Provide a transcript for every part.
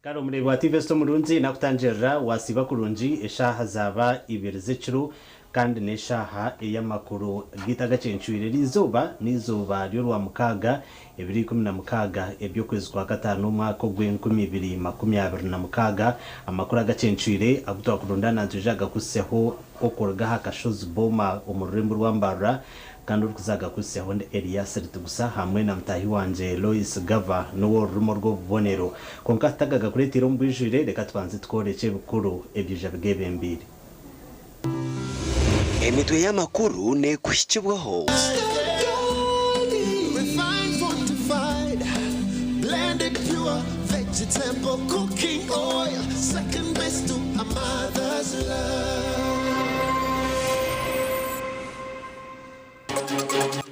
Kare omureebi wa TV Esita omurungi nakutangirira wasiiba kurungi eshaaha zaaba ibiri z'ekiro kandi n'eshaaha ey'amakuru gaitu agacencwire. Eri izooba n'eizooba ry'orwamukaaga ebiro 16 eby'okwezi kwa kataano omwaka ogw'enkumi ibiri 26. Amakuru agacencwire agu twakurundaana nitwija kugakuhitsyaho okuruga aha kashozi Boma omu rurembo rwa Mbarara Kandi orikuza agakuhitsyaho ni Elias Ritugusa hamwe na mutaahi wangye Lois Gava n'ow'orurimi orw'obubonero. Kwonka tutagagakureeteire omu bwijwire, reka tubanze tukworekye ebikuru ebyaija bigeebembeire. Emitwe y'amakuru neekuhikibwaho.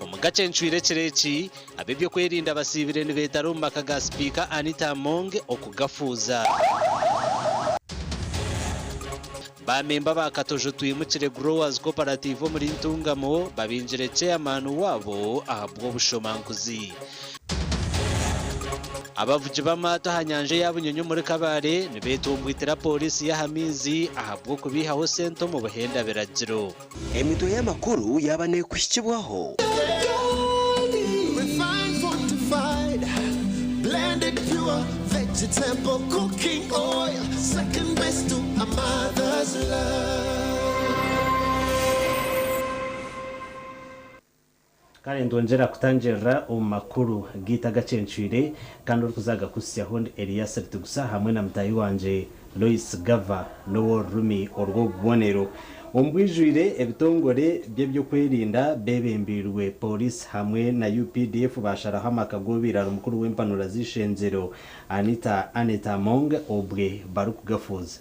Omu gacencwire ekiro eki, ab'eby'okwerinda basiibire nibeetara omu maka ga Sipiika Anita Among okugafuuza. Baamemba ba Katojo Twimukire Growers Cooperative omuri Ntungamo babingire Chairman waabo ahabw'obushomankuzi. Abavugi b'amaato aha nyanja eya Bunyonyi omuri Kabale nibeetumbwitira pooriisi y'aha maizi ahabw'okubaihaho sente omu buhenda biragiro. Emitwe y'amakuru yaaba neekuhikibwaho. Kare ndongyera kutangirira omu makuru gaitu agacencwire kandi orikuza agakuhitsyaho ndi Elias Rutigusa hamwe na mutaahi wangye Lois Gava n'ow'orurimi orw'obubonero. Omu bwijwire ebitongore by'eby'okwerinda beebembeirwe Pooriisi hamwe na UPDF baasharaho amaka g'obaire ari mukuru w'empanura z'eishengyero Anita Annet Among obwe barikugafuuza.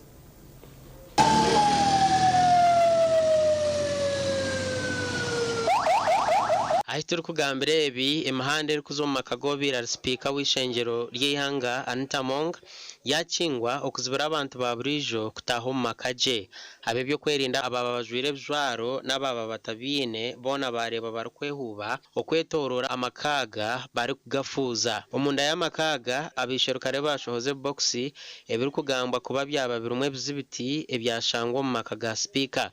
Ahi turikugambira ebi, emihanda erikuza omu maka g'obaire ari sipiika w'eishengyero ry'eihanga Anita Among yakingwa okuzibira abantu ba buriijo kutaaha omu maka gye. Ab'eby'okwerinda abaaba bajwaire ebijwaro n'abaaba batabiine boona baareebwa barikwehuuba okwetooroora amaka aga barikugafuuza. Omunda y'amaka aga, abaisherukare baashohoza ebibokisi Ebirikugambwa kuba byaba birimu ebizibiti ebyashangwa omu maka ga sipiika.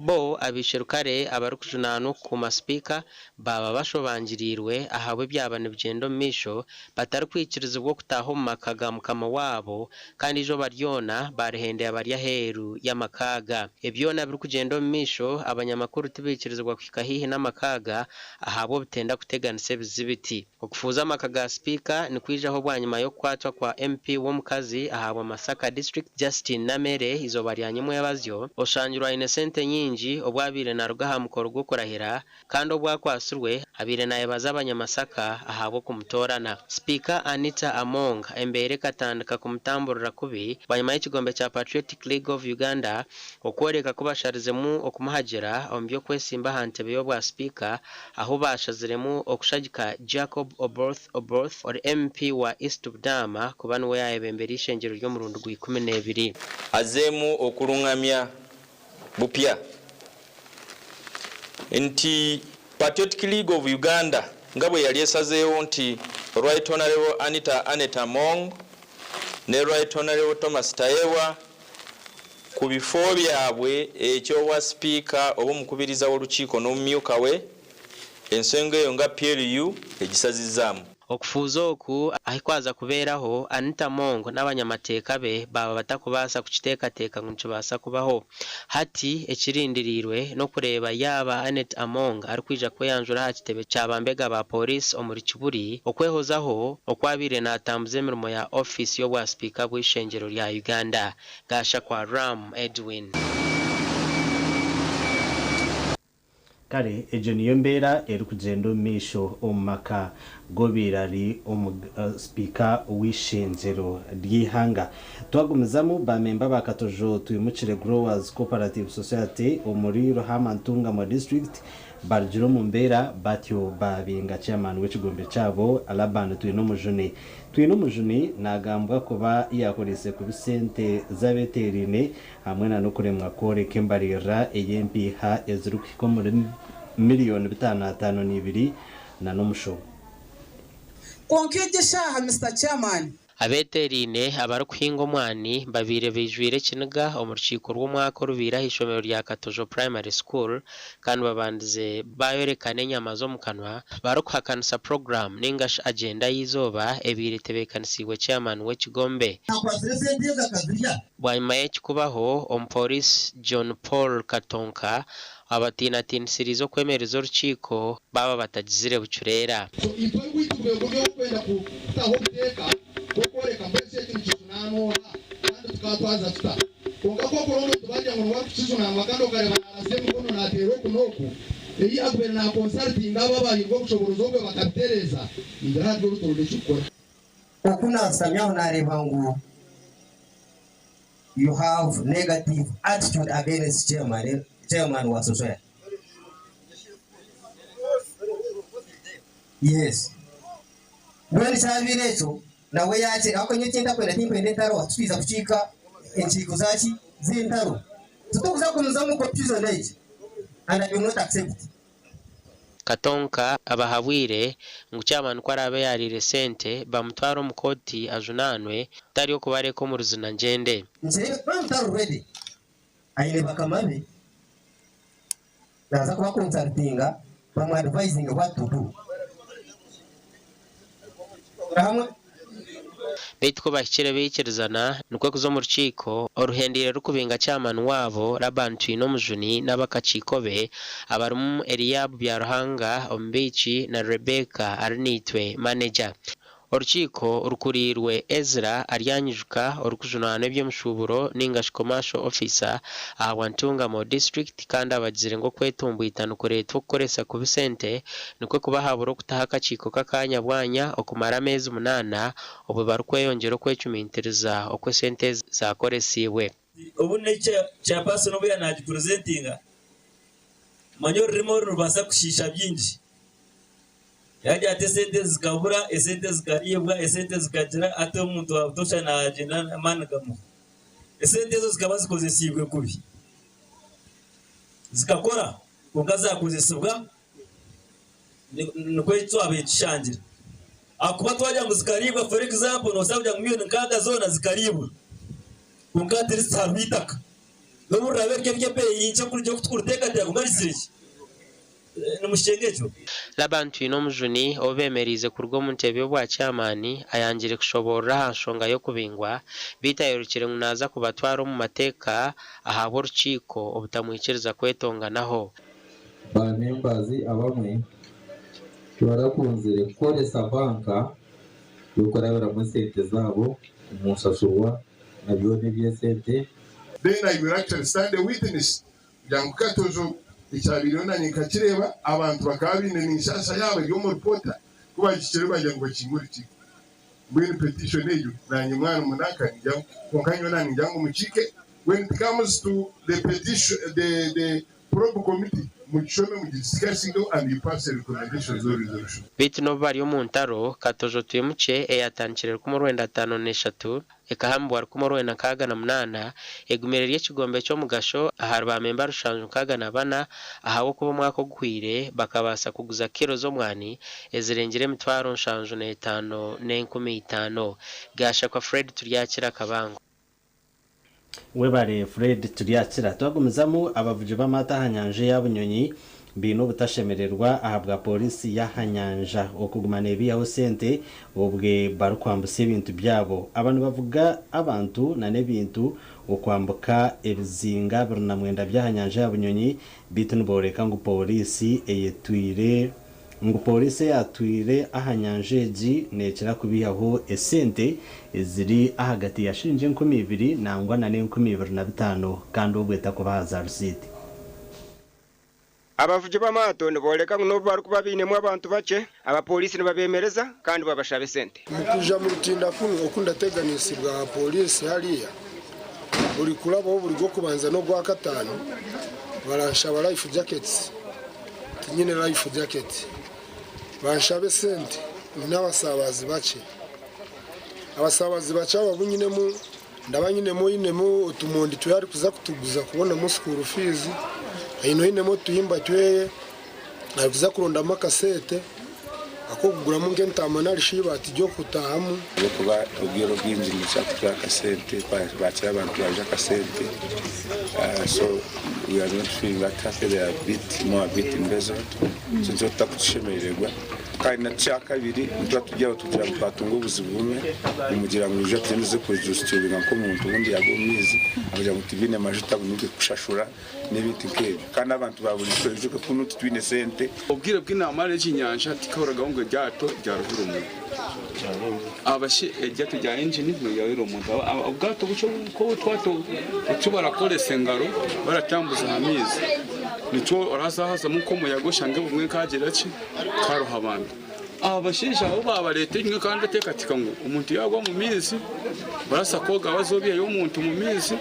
Bo abaisherukare abarikujunaanwa okukuuma sipiika baaba bashobangiriirwe ahabw'ebyaba nibigyenda omu maisho batarikwikirizibwa okutaaha omu maka ga mukama waabo Kandi eizooba ryona baarihendera bari aheeru y'amaka aga. Ebi byona birikugyenda omu maisho, abanyamakuru tibaikirizibwa kuhika haihi n'amaka aga ahabw'obutenda kuteganisa ebizibiti. Okufuuza amaka ga sipiika nikwijaho bwanyima y'okukwatwa kwa MP w'omukazi ahabwa Masaka District, Justine Namere eizooba rya nyimwebazyo, oshangirwe aine sente nyingi obu abaire naruga aha mukoro gw'okurahira Kandi obu akwatsirwe, abaire naayebaza Abanyamasaka ahabw'okumutoorana. Sipiika Anita Among embeera ekatandika kumutamburira kubi bwanyima y'ekigombe kya Patriotic League of Uganda okworeka ku basharizemu okumuhagira omu by'okwesimba aha ntebe y'obwa sipiika ahu baashaziremu okushagika Jacob Oboth Oboth ori MP wa East Budama kuba niwe yaayebembera eishengyero ry'omurundi gwa ikumi n'ebiri. Azeemu okurungamya bupya nti Patriotic League of Uganda nga bweyali esazeewo nti Right Honourable Anita Annet Among ne Right Honourable Thomas Tayebwa ku bifo byabwe eky'obwa sipiika oba omukubiriza w'olukiiko n'omumyuka we, ensonga eyo nga PLU egisazizzaamu. Okufuuza oku ahi kwaza kubeeraho, Anita Among n'abanyamateeka be baaba batakubaasa kukiteekateeka ngu nikibaasa kubaho. Hati ekirindiriirwe n'okureeba yaaba Annet Among arikwija kweyanjura aha kitebe kya bambega ba Pooriisi omuri Kibuli okwehozaho oku abaire natambuza emirimo ya ofiisi y'obwa sipiika bw'eishengyero rya Uganda. Gashakwa Ram Edwin. Kare egyo niyo mbeera erikugyenda omu maisho omu maka g'obaire ari Sipiika w'eishengyero ry'eihanga. Twagumizamu, ba memba ba Katojo Twimukire Growers Cooperative Society omuri Ruhama Ntungamo District barugire omu mbeera batyo baabinga Chairman w'ekigombe kyabo Laban Twinomujuni. Twinomujuni nagambwa kuba yaakoreise kubi sente z'abeteeraine hamwe na n'okuremwa kworeka embaririra ey'empiiha ezirikuhika omuri Miriyoni 552 na n'omushobo. Kwonka egyo eshaaha Mister Chairman. Abeeteeraine abarikuhinga omwani babaire baijwire ekiniga omu rukiiko rw'omwaka orubaire aha ishomero rya Katojo Primary School kandi babandize baayorekana enyama z'omu kanwa barikuhakanisa puroguraamu ninga shi agyenda y'eizooba ebaire etebeekanisiibwe chairman w'ekigombe. Akwatsire esente ezo akazirya. Bwanyima y'eki kubaho, omupooriisi John Paul Katonka Abatiinatiinisiriize okwemereza orukiiko baaba batagizire bucureera. So itwe ogwaitu gube guri ogw'okwenda kutaho obuteeka bw'okworeka mbwenu shi eki nikijunaanwa oha kandi tukaatwaza tuta. Kwonka ku okura omuntu baagira ngu niwe arikukijunaanwa kandi okareeba naarasya emikono naateera oku n'oku, ei akubaire naakonsarutinga abo abahairwe obushoboorozi obwe bakabitereeza, ningira hariho orutondo ekirikukora. Oku naashutami aho naareeba ngu You have negative attitude against chairman, chairman wa society. Yes. Mbwenu kyabaire ekyo nawe yakye ahabw'okuba nyowe ekintakwenda tinkwenda entaro hati twiza kukiika enkiiko zaki z'entaro. Titukuza kugumizamu confusion egi and I will not accept. Katonka abahabwire ngu chairman ku araabe yaariire sente bamutware omu kooti ajunaanwe kutari okubareka omu ruzina ngyende. Nkireebe kuba mutari ready aine bakama be naaza kuba consultinga bamu advisinge what to do. Turi hamwe? Beitu ku bahikire baikirizana nikwo kuza omu rukiiko oruhendeire rukubinga chairman waabo Laban Twinomujuni n'abakakiiko be abarimu Eliab Byaruhanga, omubiiki, na Rebecca Arinaitwe, manager. Orukiiko rukuriirwe Ezra Aryanyijuka orikujunanwa eby'emishuuburo ninga shi Commercial Officer ahabwa Ntungamo District kandi abagizire ngu okwetomboita nikureetwa okukoresa kubi sente nikwo kubahabura okutaho akakiiko k'akaanya bwanya okumara ameezi munaana obwo barikweyongyera okwecumiintiriza oku esente ezi zaakoresiibwe. Obu n'eki chairperson obu yaaba naagipurezentinga, manya orurimi oru nirubaasa kushiisha bingi. Yaagira ati esente ezi zikabura, esente zikariibwa, esente zikagira, hati omuntu wa butoosha naagyenda amaani gamuhwa. Esente ezo zikaba zikozesiibwe kubi. Zikakora kwonka zaakozesibwa Nikwo eki twabaire tushangire. Ahakuba twagira ngu zikariibwa, for example, noobaasa kugira ngu miriyoni nkaaga zoona zikariibwa. Kwonka at least hariho eitaka. N'obu riraabe riri ery'ebeeyi nkye kuruga oku turikuteekateeka kwonka rigizire ki? Nimushusha ekyo? Laban Twinomujuni ou bemereize kuruga omu ntebe y'obwa chairman ayangire kushoboorora aha nshonga y'okubingwa beitu ayorokire ngu naaza kubatwara omu mateeka ahabw'orukiiko obutamwikiriza kwetonganaho. Ba members abamwe tibarakunzire kukoresa banka y'okurabiramu esente zaabo omu nshashurwa na byona eby'esente. Then I will actually stand a witness kugira ngu katojo ekyabaireho nanye nkakireeba, abantu bakaba baine n'enshasha yaabo eri omu reporter ku bagihikire bagira ngu bakinge orukiiko. Mbwenu petition egyo nanye mwana munanka ningira ngu kwonka nyowe naningira ngu mukiike when it comes to the petition the the Probe committee mugishome mugidiscussingeho and you pass a recommendations or resolution. Beitu n'obu bari omu ntaro, Katojo Twimukye eyatandikire 1953 ekahambibwa 1968 egumire eri ekigombe ky'omugasho ahari ba memba 764 ahabw'okuba omwaka oguhweire bakabaasa kuguza kilo z'omwani ezirengire 75,500. Gashakwa Fred Turyakira Kabango. Webare Fred Turyakira. Twagumizamu, abavugi b'amaato aha nyanja eya Bunyonyi baine obutashemererwa ahabwa pooriisi y'aha nyanja okuguma neebiihaho sente obwe barikwambutsya ebintu byabo. Aba nibavuga abantu nana ebintu okwambuka ebizinga 29 by'aha nyanja ya Bunyonyi beitu nibooreka ngu pooriisi eyetwire Ngu pooriisi eyatwire aha nyanja egi neekira kubiihaho esente eziri ahagati ya shiringi 2000 nangwa na n'e2500 kandi obwo etakubaha za risiiti. Abavugi b'amaato nibooreka ngu n'obu barikuba bainemu abantu bakye, abapooriisi nibabeemereza kandi babashaba esente. Mukwija mu rutinda kunu oku ndateganisibwa aha pooriisi hariya, buri kurabaho buri Gwokubanza n'Ogwakataano baranshaba life jackets. Tinyine life jacket. Banshaba esente nyine abasaabazi bakye. Abasaabazi bakye abo abu nyinemu ndaba nyinemu oinemu otumondi tweye arikuza kutuguza kubonamu school fees, haine oinemu otuhimba tweye. Arikuza kurondamu akasente ak'okuguramu nk'entaama nari shi eibaati ry'okutaahamu. Ahabw'okuba obwire obwingi nikikira kutuha akasente twakira abantu baija akasente so we are not feeling that happy they are a bit more a bit embezzled so nikyo tutakutushemererwa kandi n'ekyakabiri nituba turi aho tugira ngu twatunga obuzibu bumwe omugira ngu ija tugende tuze kuregisiteringa nk'omuntu obundi yagwa omu maizi akagira ngu tibiine majuta ngu nibyo kushashura n'ebintu nk'ebyo kandi abantu ba burijo oijuke kunu titwine sente. Obwire bw'enamara egi nyanja tikahuragaho ngu eryato ryarohire omuntu. Abashi eryato rya engine niryarohire omuntu. Obwato bukye nk'otwato otu barakoresa engaro baratambuza aha maizi nitwo oraza hazamu nk'omuyaga oshange bumwe kagira ki karoha abantu. Abashaija abo babareeta enyima kandi bateekateeka ngu omuntu yaagwa omu maizi barabaasa kwoga baze obaiheyo omuntu omu maizi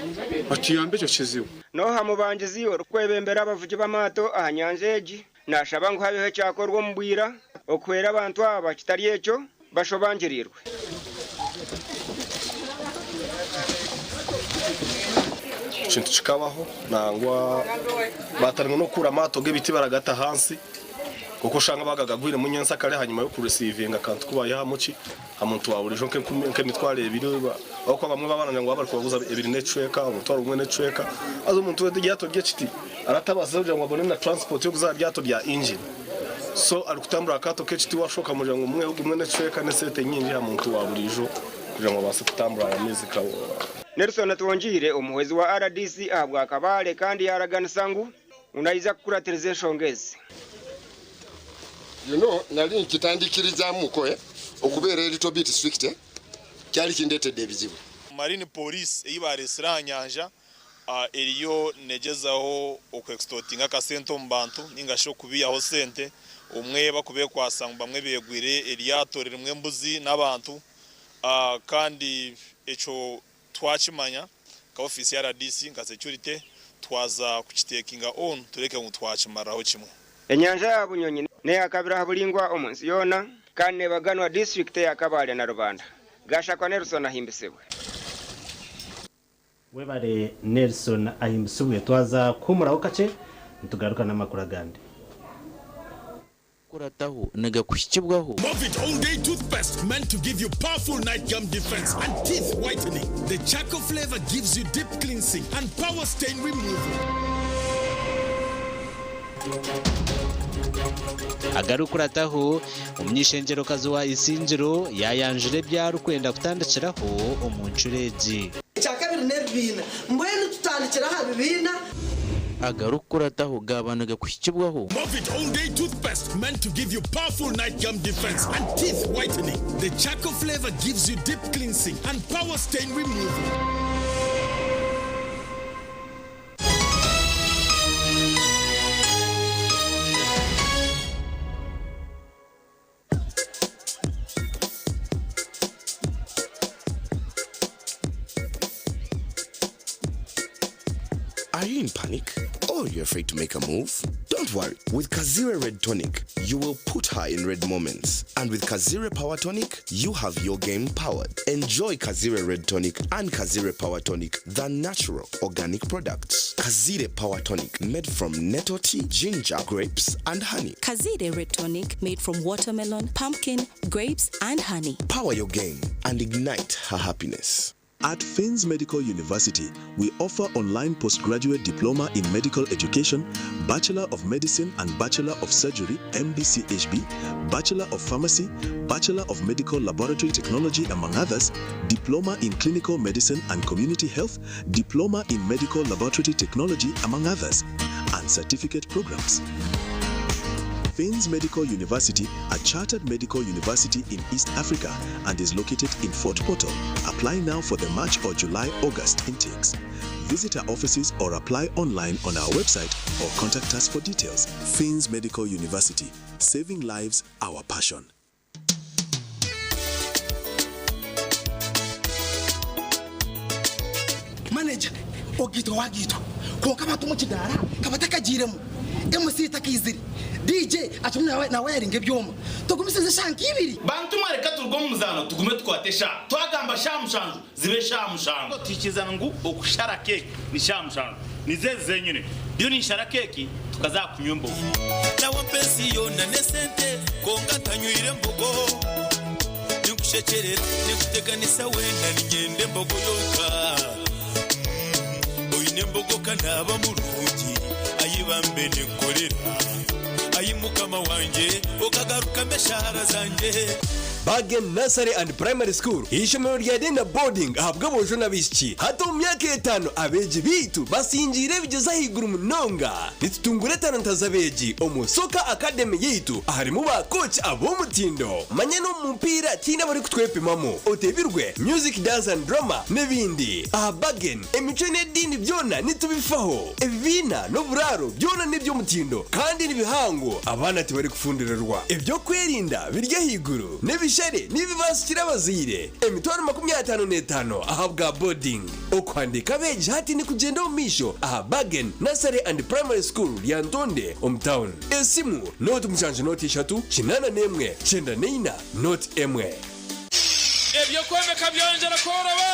batuyambe ekyo kizibu. N'oha mubangizi orikwebembera abavugi b'amaato aha nyanja egi naashaba ngu habeho ekyakorwa omu bwira okuhwera abantu aba kitari ekyo bashobangiriirwe. Ekintu kikabaho nangwa baatandika n'okukuura amaato g'ebiti baragata ahansi kwonka oshanga baagagagwiremu nyentsakare ahanyima y'okurisiivinga akantu ku baihamu ki aha muntu wa buriijo nk'emitwaro ebiri ahabw'okuba bamwe baaba barangira ngu baaba barikubaguza ebiri n'ekicweka omutwaro gumwe n'ekicweka haza omuntu we eryato ry'ekiti aratabaasize kugira ngu abone na transport y'okuza aha ryato rya engine so arikutambura aha kaato k'ekiti waashuba okamugira ngu omuhe gumwe n'ekicweka n'esente nyingi aha muntu wa buriijo kugira ngu abaase kutambura aha maizi. Nelson Atwongyeire, omuhwezi wa rdc ahabwa Kabale kandi yaaraganisa ngu naija kukuratiriza enshonga ezi. You know nali nkitandikirizaamuko eh okubeera a little bit strict eh kyali kindeetedde ebizibu. Marine Police ei bareetsire aha nyanja eriyo negyezaho oku extortinga akasente omu bantu ninga shi okubihaho sente obumwe bakubekwasa ngu bamwe begwire eryato ririmu embuzi n'abantu kandi ekyo twakimanya nka ofiisi ya rdc nka security twaza kukitekinga on tureke ngu twakimariraho kimwe. Enyanja ya Bunyonyi n'eya kabiri aha buringwa omu nsi yoona kandi nebaganwa disiturikiti eya Kabale na Rubanda. Gashakwa Nelson ahimbisibwe. Webare Nelson Ahimbisibwe. Twaza kuhumuraho kakye nitugaruka n'amakuru agandi. Kurataho nigakuhikibwaho. Movit All Day Toothpaste meant to give you powerful night gum defense and teeth whitening. The charcoal flavor gives you deep cleansing and power stain removal. Agarikukurataho, omuny'eishengyerokazi wa Isingiro yaayanjura ebi arikwenda kutandikiraho omu ncuro egi. Ekyakabiri n'ebibiina. Mbwenu tutandikire aha bibiina. Agarikukurataho gaaba nigakuhikibwaho. Movit All Day Toothpaste meant to give you powerful night gum defense and teeth whitening. The charcoal flavor gives you deep cleansing and power stain removal. Are you in panic? Or you're afraid to make a move? Don't worry. With Kazire Red Tonic, you will put her in red moments. And with Kazire Power Tonic, you have your game powered. Enjoy Kazire Red Tonic and Kazire Power Tonic, the natural organic products. Kazire Power Tonic, made from nettle tea, ginger, grapes, and honey. Kazire Red Tonic, made from watermelon, pumpkin, grapes, and honey. Power your game and ignite her happiness. At Finns Medical University, we offer online postgraduate diploma in medical education, Bachelor of Medicine and Bachelor of Surgery, MBCHB, Bachelor of Pharmacy, Bachelor of Medical Laboratory Technology, among others, Diploma in Clinical Medicine and Community Health, Diploma in Medical Laboratory Technology, among others, and certificate programs. Finns Medical University, a chartered medical university in East Africa and is located in Fort Portal. Apply now for the March or July August intakes. Visit our offices or apply online on our website or contact us for details. Finns Medical University, saving lives, our passion. Manager, Ogiitwa wagiitwa kwonka abantu omu kidaara ka batakagiiremu, MC takaizire, DJ akirimu nawayaringa ebyoma. Tugumisirize eshaaha nka ibiri. Bantu mwe reka turuge omu muzaano tugume tukwate eshaaha. Twagamba shaaha mushanju zibe eshaaha mushanju. Tuhikirizana ngu okushara keeki ni shaaha mushanju. Nizo ezi zenyine. Ndiyo ninshara keeki tukaza aha kunywa embogo. Nawe mpa ensi yoona n'esente kwonka ntanywire mbogo. Ninkushekyerera, ninkuteganisa weena niinyenda embogo yonka. Oine embogo ka naaba murungi, ayi bambe ninkukorera. Ayi Mukama wangye, okagarukamu eshaara zangye. Bargain Nursery and Primary School, eishomero rya day na boarding ahabw'aboojo n'abaishiki. Hati omu myaka etaano abeegi baitu basingiire ebigyezo ahaiguru munonga. Nitutungura etalanta z'abeegi omu Soccer Academy yaitu aharimu ba kooki ab'omutindo. Manya n'omu mupiira tihaine abarikutwepimamu. Otebirwe, music, dance and drama n'ebindi. Aha Bargain, emicwe n'ediini byona nitubifaho. Ebibiina n'oburaaro byona n'eby'omutindo kandi ni bihango, abaana tibarikufundirirwa. Eby'okwerinda biri ahaiguru, n'ebishare nibibaasikira abazaire emitwaro 55 ahabwa boarding. Okuhandiika abeegi hati nikugyenda omu maisho aha Bargain Nursery and Primary School Lyantonde omu town. Esimu, 07 0 3 81 94 01. Eby'okwombeka byongyera kworoba!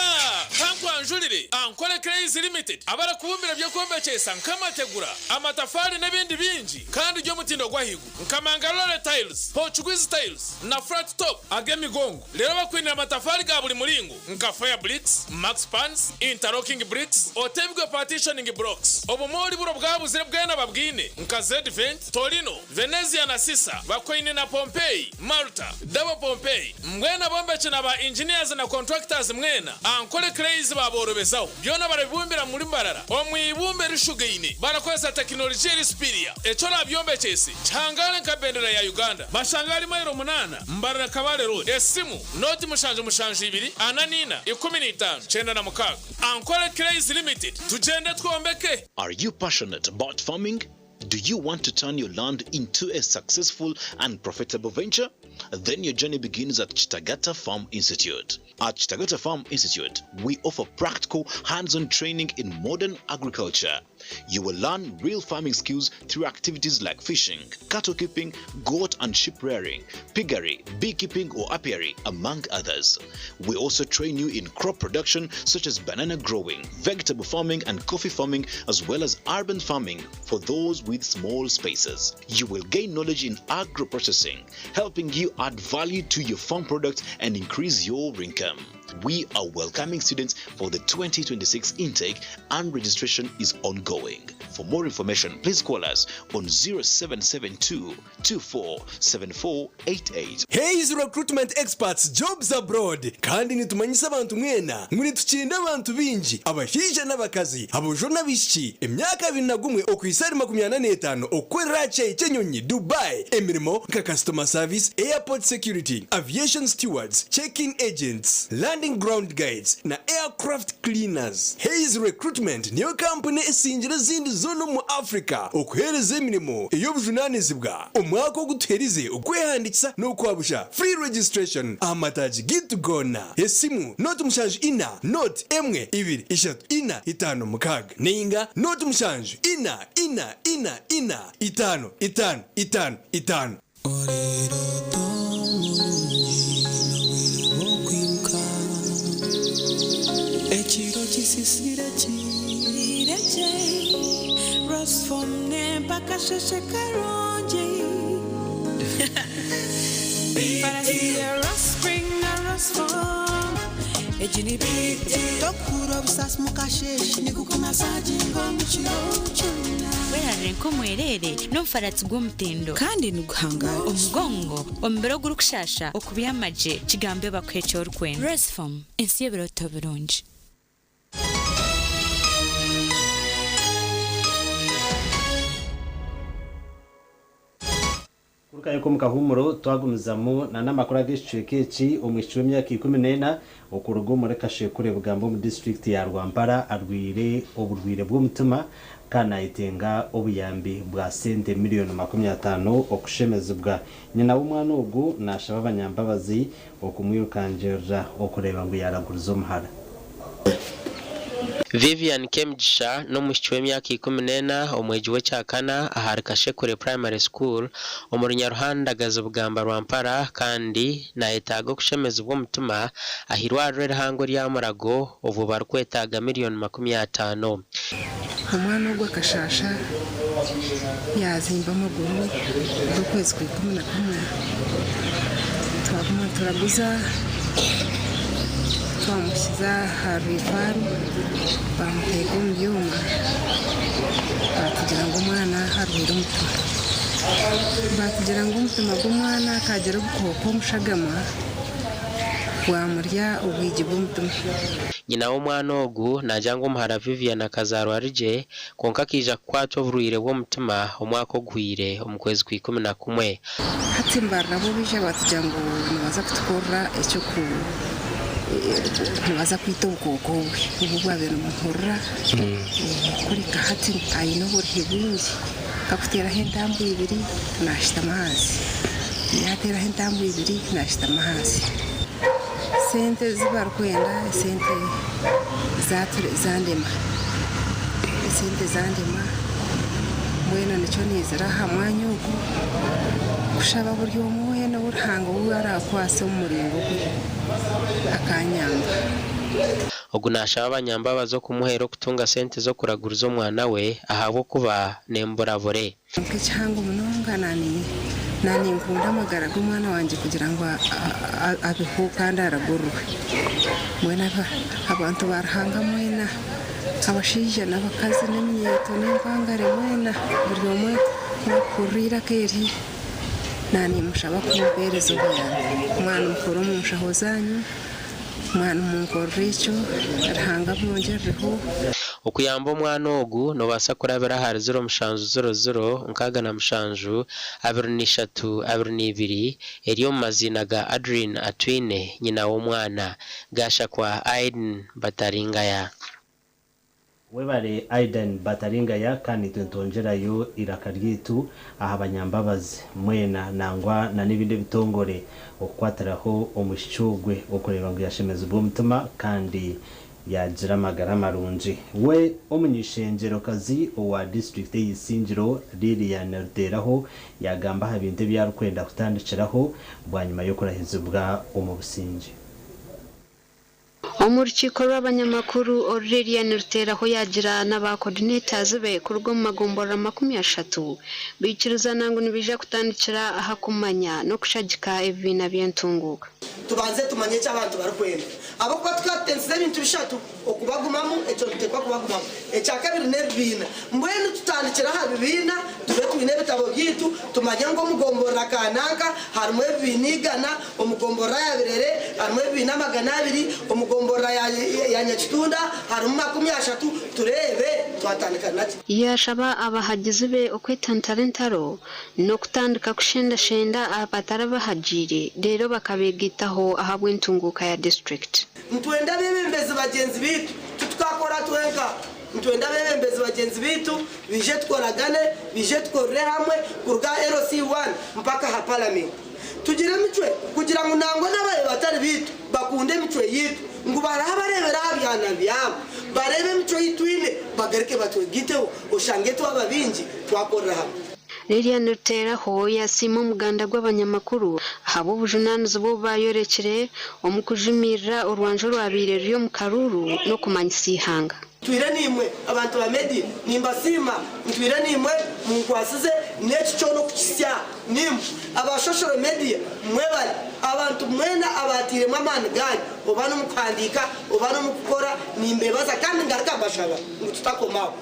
Kankwanjurire Ankole Clays Limited abarikubumbira eby'okwombekyesa nk'amategura, amatafaari n'ebindi bingi kandi by'omutindo gw'ahaiguru nka Mangalore Tiles, Portuguese Tiles na Flat Top ag'emigongo. Reero bakwinire amatafaari ga buri muringo nka Fire Bricks, Max Pans, Interlocking Bricks, Otebigwe Partitioning Blocks. Obumoori buro bwabuzire bwena babwine nka Z-Vent, Torino, Venezia na Sisa, Bakwaine na Pompeii, Malta, Double Pompeii, Mbwenu abombeki na ba engineers na contractors mwena, Ankole Clays baaborobezaho. Byona barabibumbira muri Mbarara omu ibumba erishugaine barakozesa tekinologiya eri superior. Eki orabyombekyese kihangare nka bendera ya Uganda. Bashanga ahari mailo munaana, Mbarara Kabale Road. Esimu, nooti mushanju mushanju ibiri, ana n'ina, 15, 96. Ankole Clays Limited, tugyende twombeke! Are you passionate about farming? Do you want to turn your land into a successful and profitable venture? Then your journey begins at Chitagata Farm Institute. At Chitagata Farm Institute, we offer practical, hands on training in modern agriculture. You will learn real farming skills through activities like fishing, cattle keeping, goat and sheep rearing, piggery, beekeeping or apiary, among others. We also train you in crop production such as banana growing, vegetable farming, and coffee farming, as well as urban farming for those with small spaces. You will gain knowledge in agro processing, helping you add value to your farm products and increase your income. We are welcoming students for the 2026 intake and registration is ongoing. For more information, please call us on 0772 247488. Hays Recruitment Experts Jobs Abroad kandi nitumanyisa abantu mwena ngu nitukinda abantu baingi abashaija n'abakazi, aboojo n'abaishiki, emyaka 21 okuhitsya ahari 45 okukorera aha kishaayi ky'enyonyi Dubai emirimo nka Customer Service, Airport Security, Aviation Stewards, Check-in Agents, Landing Ground Guides na Aircraft Cleaners. Hays Recruitment niyo kampuni esingire ezindi zoona omu Africa okuheereza emirimo ey'obujunaanizibwa omwaka ogu tuherize okwehandiikisa n'okwabusha, free registration, aha mataagi gaitu goona. Esimu, 074 0 1 2 3 4 5 6 nainga 0 7 4 4 4 4 5 5 5 5. Oriroota omurungi n'obwire bw'okwimuka Ekiro kisisire kirekye Rosform nempa akasheshe karungi Farasi ya Rospring na Rosform Egi ni BT Tokuhurira obusaasi mukasheshe Nigukumasaginga omu kiro kyona. Werarire nk'omwereere n'omufaratsi gw'omutindo. Kandi niguhangaara. Omugongo, omubiri ogurikushaasha, okubyama gye, kigambe bakuhe eki orikwenda. Rosform, ensi y'ebirooto birungi. Kurugayo omu kahuumuro twagumizamu na n'amakuru ag'ekicweka eki, omwishiki w'emyaka 14 okuruga omuri Kashekure Bugambo omu disiturikiti ya Rwampara arwaire oburwaire bw'omutima kandi nayetenga obuyambi bwa sente miriyoni 50 okushemezibwa. Nyina w'omwana ogu nashaba abanyambabazi okumwirukangirira okureeba ngu yaraguriza omuhara. Vivian Kemigisha n'omwishiki w'emyaka 14 omwegi w'ekyakana ahari Kashekure Primary School omuri Nyaruhandagazi Bugamba Rwampara kandi nayetaaga okushemezibwa omutima ah'irwariro erihango erya Murago obwo barikwetaaga miriyoni 50. Omwana ogu akashaasha yaazimba amaguru g'okwezi kwa 11 twaguma nituraguza twamuhikiza aha rwifaaro baamuteeka omu byoma baatugira ngu omwana arwaire omutima. Baatugira ngu omutima gw'omwana kaagira obukooko omu shagama bwamurya obwigi bw'omutima. Nyina w'omwana ogu naagira ngu omuhara Vivian akazaarwa ari gye kwonka akaija kukwatwa oburwaire bw'omutima omwaka oguhweire omu kwezi kwa 11. Hati mbarira bo baija baatugira ngu nibaza kutukorera eky'oku nibaza kwita obukooko obwe obu obwabaire nibumuhurira kureka hati aine oburihe bwingi kakuteeraho entambwe ibiri naashutama ahansi yaateeraho entambwe ibiri naashutama ahansi. Sente ezi barikwenda esente zandema esente zandema mbwenu nikyo naizire aha mwanya ogu kushaba buri omwe weena ou Ruhanga ou araakwase omu muringo gwe akanyamba. Ogu naashaba abanyambabazi okumuhwera okutunga sente z'okuraguriza omwana we ahabw'okuba n'emburabure. Nk'ekihango munonga naaninkunda amagara g'omwana wangye kugira ngu abeho kandi aragururwe. Mbwenu abantu ba Ruhanga mwena, abashaija n'abakazi n'eminyeeto n'empangare mwena buri omwe orikuhurira eiraka eri, naanimushaba kumpeereza obuyambi. Mwaba nimukora omu nshaho zaanyu. Mwana munkorere ekyo Ruhanga abongerereho. Okuyamba omwana ogu nobaasa kurabira ahari 07 00 67 23 22 eri omu maziina ga Adrine Atwine nyina w'omwana. Gashakwa Aiden Bataringaya. Webare Aidan Bataringaya kandi nitwe nitwongyerayo eiraka ryaitu aha banyambabazi mwena nangwa na n'ebindi ebitongore okukwatiraho omwishiki ogwe okureeba ngu yashemezibwa omutima kandi yagira amagara marungi. We omuny'eishengyerokazi owa disiturikiti ey'Isingiro Lilian Ruteraho yagamba aha bintu ebi arikwenda kutandikiraho bwanyima y'okurahizibwa omu busingye. Omu rukiiko rw'abanyamakuru oru Lilian Ruteraho yaagira na ba coordinators be kuruga omu magomborora 30 baikirizana ngu nibaija kutandikira aha kumanya n'okushagika ebibiina by'entunguuka. Tubanze tumanye eki abantu barikwenda. Ahabw'okuba tukaba tutensize ebintu bishatu, okubagumamu, ekyo nituteekwa kubagumamu. Ekya kabiri n'ebibiina. Mbwenu tutandikire aha bibiina, tube twine ebitabo byaitu, tumanye ngu omu gomborora kananka harimu ebibiina igana, Omu gomborora ya Birere harimu ebibiina 200, omu gomborora ya Nyakitunda harimu 30, tureebe twatandika naki. Yaashaba abahagizi be okwetantara entaro n'okutandika kushendashenda abatarabahagiire reero bakabeegaitaho ahabw'entunguuka ya disiturikiti. Nitwenda abeebembezi bagyenzi baitu, titukakora twenka. Nitwenda abeebembezi bagyenzi baitu baije tukoragane, baije tukorere hamwe kuruga aha LC1 mpaka aha Paramenti. Tugire emicwe kugira ngu nangwa n'ababi batari baitu bakunde emicwe yaitu, ngu baraabe bareebera aha byana byabo, bareebe emicwe ei twine bagaruke batwegaiteho, oshange twaba baingi twakorera hamwe. Lilian Ruteraho yasiima omuganda gw'abanyamakuru ahabw'obujunaanizibwa obu baayorekire omu kujumirira orwanju orwabaire ruri omu karuuru n'okumanyisa eihanga. Ntwire naimwe abantu ba Media, nimbasiima. Ntwire naimwe, munkwasize n'eki kyona okukitsya naimwe. Aba social media mwebare. Abantu mwena abaatairemu amaani gaanyu oba n'omu kuhandiika oba n'omu kukora nimbebaza kandi ngaruka mbashaba ngu tutakoma aho.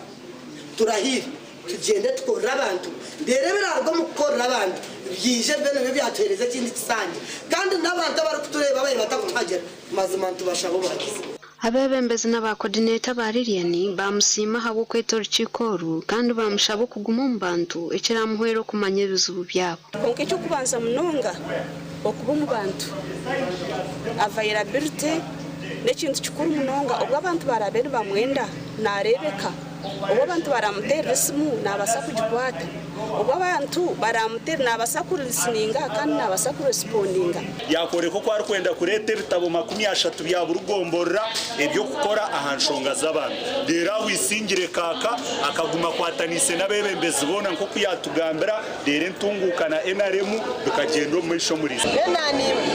Turahiire tugyende tukorere abantu reero ebiraaruga omu kukorera abantu byije bibe nibyo byatuheereza ekindi kisanja kandi n'abantu abarikutureeba babaire batakutuhagira mazima nitubashaba obuhagizi. Abeebembezi na baakodineeta ba Lilian baamusiima ahabw'okweta orukiiko oru kandi baamushaba okuguma omu bantu ekiraamuhwere okumanya ebizibu byabo. Kwonka eky'okubanza munonga okuba omu bantu, availability, n'ekintu kikuru munonga. Obu abantu baraabe nibamwenda, naareebeka. Obu abantu baramuteerera esimu naabaasa kugikwata. Obu abantu baramuteerera naabaasa kurisininga kandi naabaasa kuresipondinga. Yaakworeka oku arikwenda kureeta ebitabo 30 bya buri gomborora eby'okukora aha nshonga z'abantu. Reero aho Isingire Kaaka akaguma akwataniise n'abeebembezi boona nk'oku yaatugambira, reero entunguuka na nrm bikagyenda omu maisho omuri. Mbwenu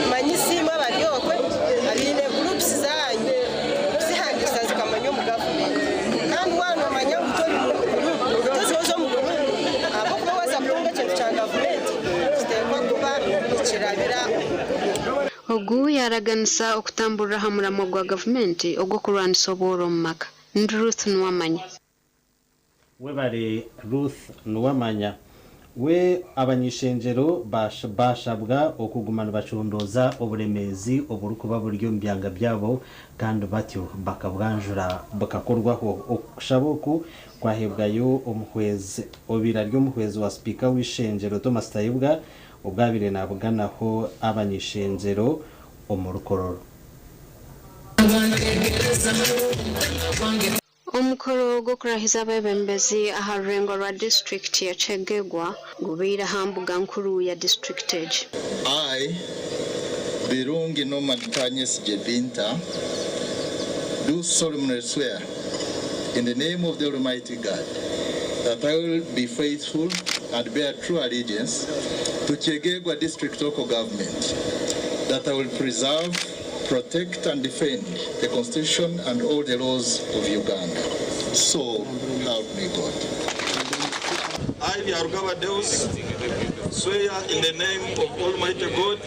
nimanyisa imwe abari okwe abaine groups zanyu kuzihandiikisa zikamanywa omu gavumenti. Kandi waaba noomanya ngu tori mu group, tozihoza omu group ahabw'okuba waaza kutunga ekintu kya gavumenti kiteekwa kuba nikirabira omu group. Ogu yaaraganisa okutamburira aha muramwa gwa gavumenti ogw'okurwanisa obworo omu maka. Ndi Ruth Nuwamanya. Webare Ruth Nuwamanya. We abany'ishengyero baashabwa okuguma nibacondooza oburemeezi oburikuba buri omu byanga byabo kandi batyo bakabwanjura bukakorwaho. Okushaba oku kwahebwayo omuhwezi obaire ari omuhwezi wa sipiika w'eishengyero Thomas Tayebwa obu abaire nabuganaho abany'ishengyero omuri Kololo. Omukoro gw'okurahiza abeebembezi aha rurengo rwa disiturikiti ya Kyegegwa gubaire aha mbuga nkuru ya disiturikiti egi. I, Birungi Norman Kanyesigye Binta, do solemnly swear in the name of the Almighty God that I will be faithful and bear true allegiance to Kyegegwa District Local Government, that I will preserve, protect and defend the Constitution and all the laws of Uganda. So help me God. I, Byarugaba Deus, swear in the name of Almighty God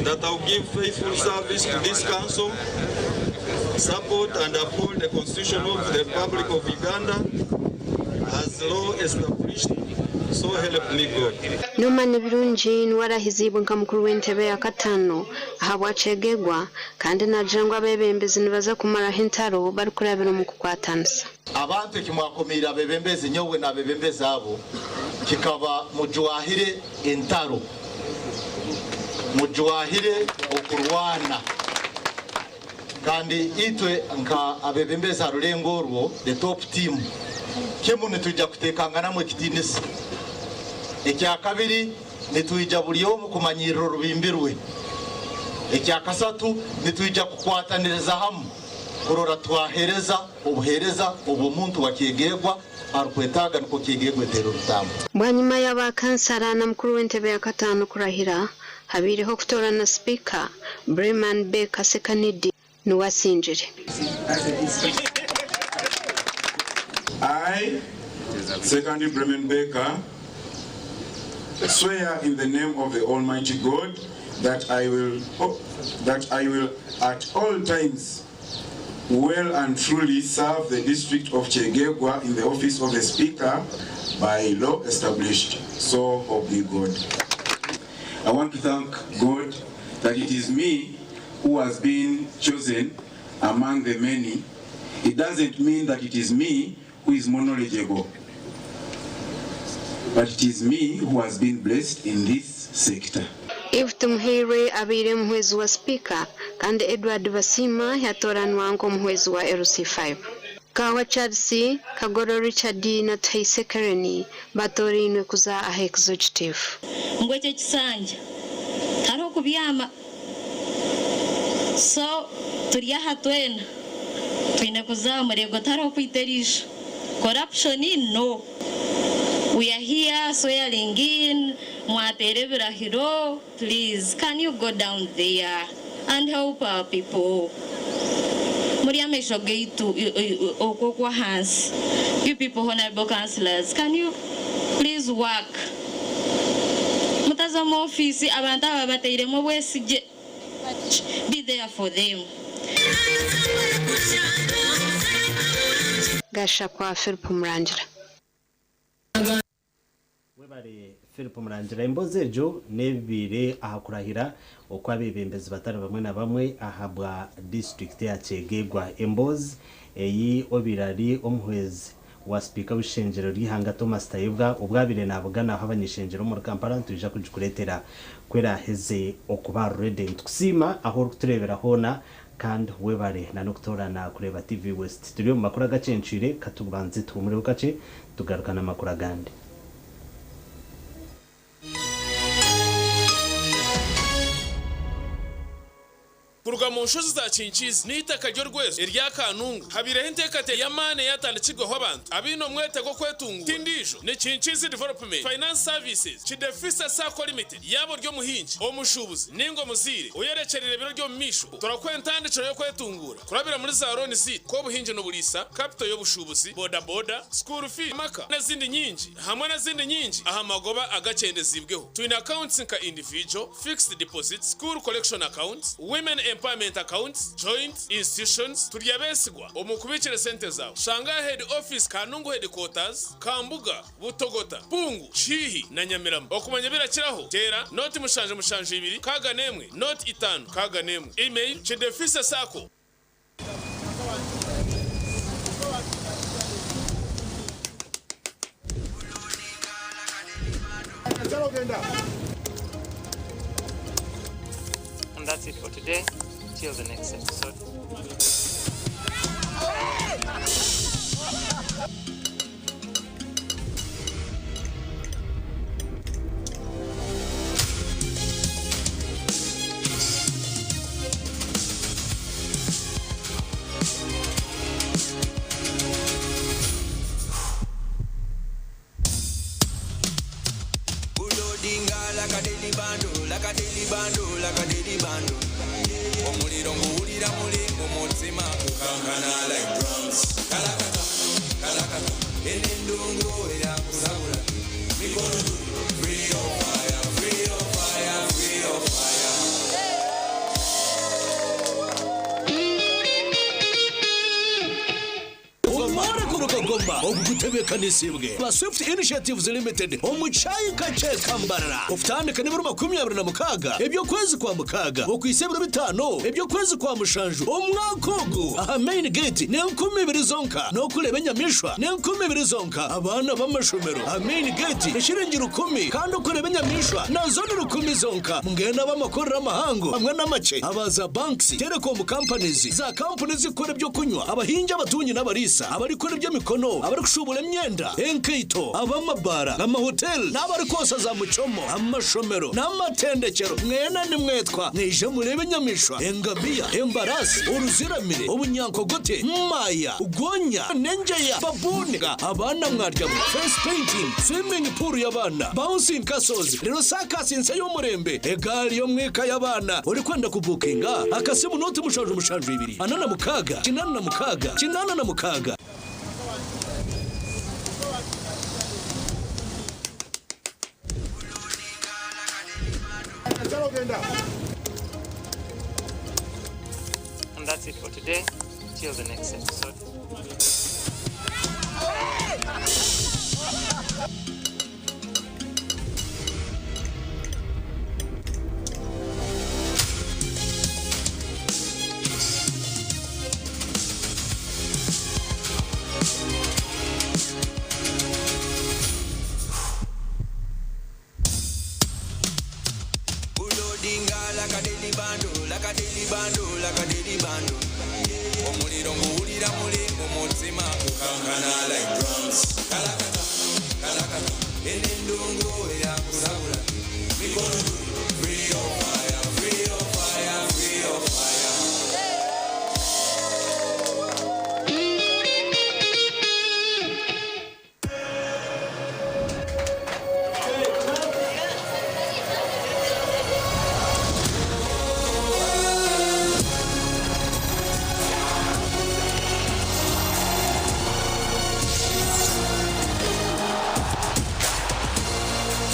that I will give faithful service to this council, support and uphold the Constitution of the Republic of Uganda as law established, so help me God. Norman Birungi niwe arahiziibwe nka mukuru w'entebe ya kataano ahabwa Kyegegwa kandi naagira ngu abeebembezi nibaza kumaraho entaro barikurabira omu kukwatanisa. Abantu eki mwakomeire abebembezi nyowe n'abebembezi abo kikaba mujwahire entaro, mujwahire okurwana. Kandi itwe nka abebembezi aha rurengo orwo, the top team, kimu nitwija kutekanganamu ekitiinisa. Ekyakabiri, nitwija buri omwe kumanyirira orubimbi rwe. Ekyakasatu, nitwija kukwataniriza hamu kurora twahereza obuhereza obu omuntu wa Kyegegwa arikwetaaga nikwo Kyegegwa eteere orutambu. Bwanyima ya ba kansara na mukuru w'entebe ya kataano kurahira, habaireho okutoorana sipiika, Breman Baker Ssekaniddi niwe asingire. I, Ssekandi Bremen Baker, swear in the name of the Almighty God that I will, that I will at all times well and truly serve the district of Kyegegwa in the office of the Speaker by law established. So help me God. I want to thank God that it is me who has been chosen among the many. It doesn't mean that it is me who is more knowledgeable, but it is me who has been blessed in this sector. Eve Tumuhairwe abaire omuhwezi wa sipiika kandi Edward Basiima yatooranwa nk'omuhwezi wa LC5. Kawa Charles, Kagoro Richard na Tuhaise Karen batoorainwe kuza aha Executive. Ngu ekyo ekisanja tihariho kubyama so turi aha twena twine kuza aha murego tihariho kwita eriisho corruption no we are here swearing in mwateera ebirahiro please can you go down there and help our people muri amaisho gaitu okwo okwahansi you people honourable councillors can you please work mutaza omu ofiisi abantu aba batairemu obwesigye be there for them. Gashakwa Philip Murangira. Webare Philip Murangira. Emboozi egyo n'ebibaire aha kurahira okw'abeebembezi batari bamwe na bamwe ahabwa disiturikiti ya Kyegegwa. Emboozi ei obaire ari omuhwezi wa sipiika w'eishengyero ry'eihanga Thomas Tayebwa obu abaire naabuganaho abany'eishengyero omuri Kampala nitwija kugikureetera ku eraaheze okuba ready. Nitukusiima ahu orikutureebera hoona Kandi webare na n'okutoorana kureeba TV West. Turi omu makuru agakyencwire, katubanze tuhumureho kakye tugaruka n'amakuru agandi. Kuruga mu nshozi za Kinkiizi n'eitaka ry'orwezo erya Kanungu, habaireho enteekateeka y'amaani eyatandikirweho abantu abaine omwete gw'okwetunguura. Ti ndiijo, ni Kinkiizi Development Finance Services, Kidefisa Sacco Limited. Yaaba ori omuhingi, omushuubuzi nainga omuzaire oyorekyereire ebiro by'omu maisho, turakuha entandikiro y'okwetunguura kurabira muri za looni zaitu nk'obuhingi n'oburiisa, kapito y'obushuubuzi, bodaboda, school fees, amaka n'ezindi nyingi hamwe n'ezindi nyingi aha magoba agakyendeziibweho. Twine accounts nka individual, fixed deposits, school collection accounts, women empowerment accounts, joint, institutions. Turi abeesigwa omu kubiikira esente zaawe. Shanga aha head office Kanungu headquarters, Kambuga. Butogota, Pungu, Kihihi na Nyamirama. Okumanya ebirakiraho, teera noti 772 61 noti 5 61. Email, Chidefisa Sacco. And that's it for today. Till the next episode. Kulodinga like a daily bando, like a daily bando, like a daily bando. Omuliro nguwulira muli mu mutima gukankana like drums. Kalakata, kalakata, eno endongo erakusabula. Mikono free your fire, free your fire, free your fire. Omworeko Rukagoma ogu gutebeekanisiibwe ba Swift Initiatives Limited omu kyayika kye Kambarara okutandika n'ebiro 26 eby'okwezi kwa mukaaga okuhitsya ebiro bitaano eby'okwezi kwa mushanju omwaka ogu aha main gate n'enkumi ibiri zonka n'okureeba enyamaishwa n'enkumi ibiri zonka abaana b'amashomero aha main gate eshiringi rukumi kandi okureeba enyamaishwa nazo ni rukumi zonka mbwenu ab'amakorero amahango hamwe n'amakye aba za banks, telecom companies, za kampuni ezirikukora eby'okunywa, abahingi abatungi n'abariisa, abarikukora eby'emikono, abarikushuubura emyenda, enkaito, ab'amabaara, amahoteli n'abarikwosa za muchomo, amashomero n'amatendekyero, mwena nimwetwa mwije mureebe enyamaishwa, engamiya, embaraasi, oruziramire, obunyankogote, maaya, gonya, n'engyeya, babuuni, abaana mwaryamu, face painting, swimming pool y'abaana, bouncing castles, reero saakasi nsya y'omurembe, egaari y'omwika y'abaana. Orikwenda kubuukinga, akasimu nooti 772 46 86 86. And that's it for today. Till the next episode. Kulodinga like a daily bando, like a daily bando, like a daily bando. Omuliro nguwulira muli mu mutima gukankana like drums. Kalakata, kalakata, eno endongo erakusabula. Mikono free your fire, free your fire, free your fire.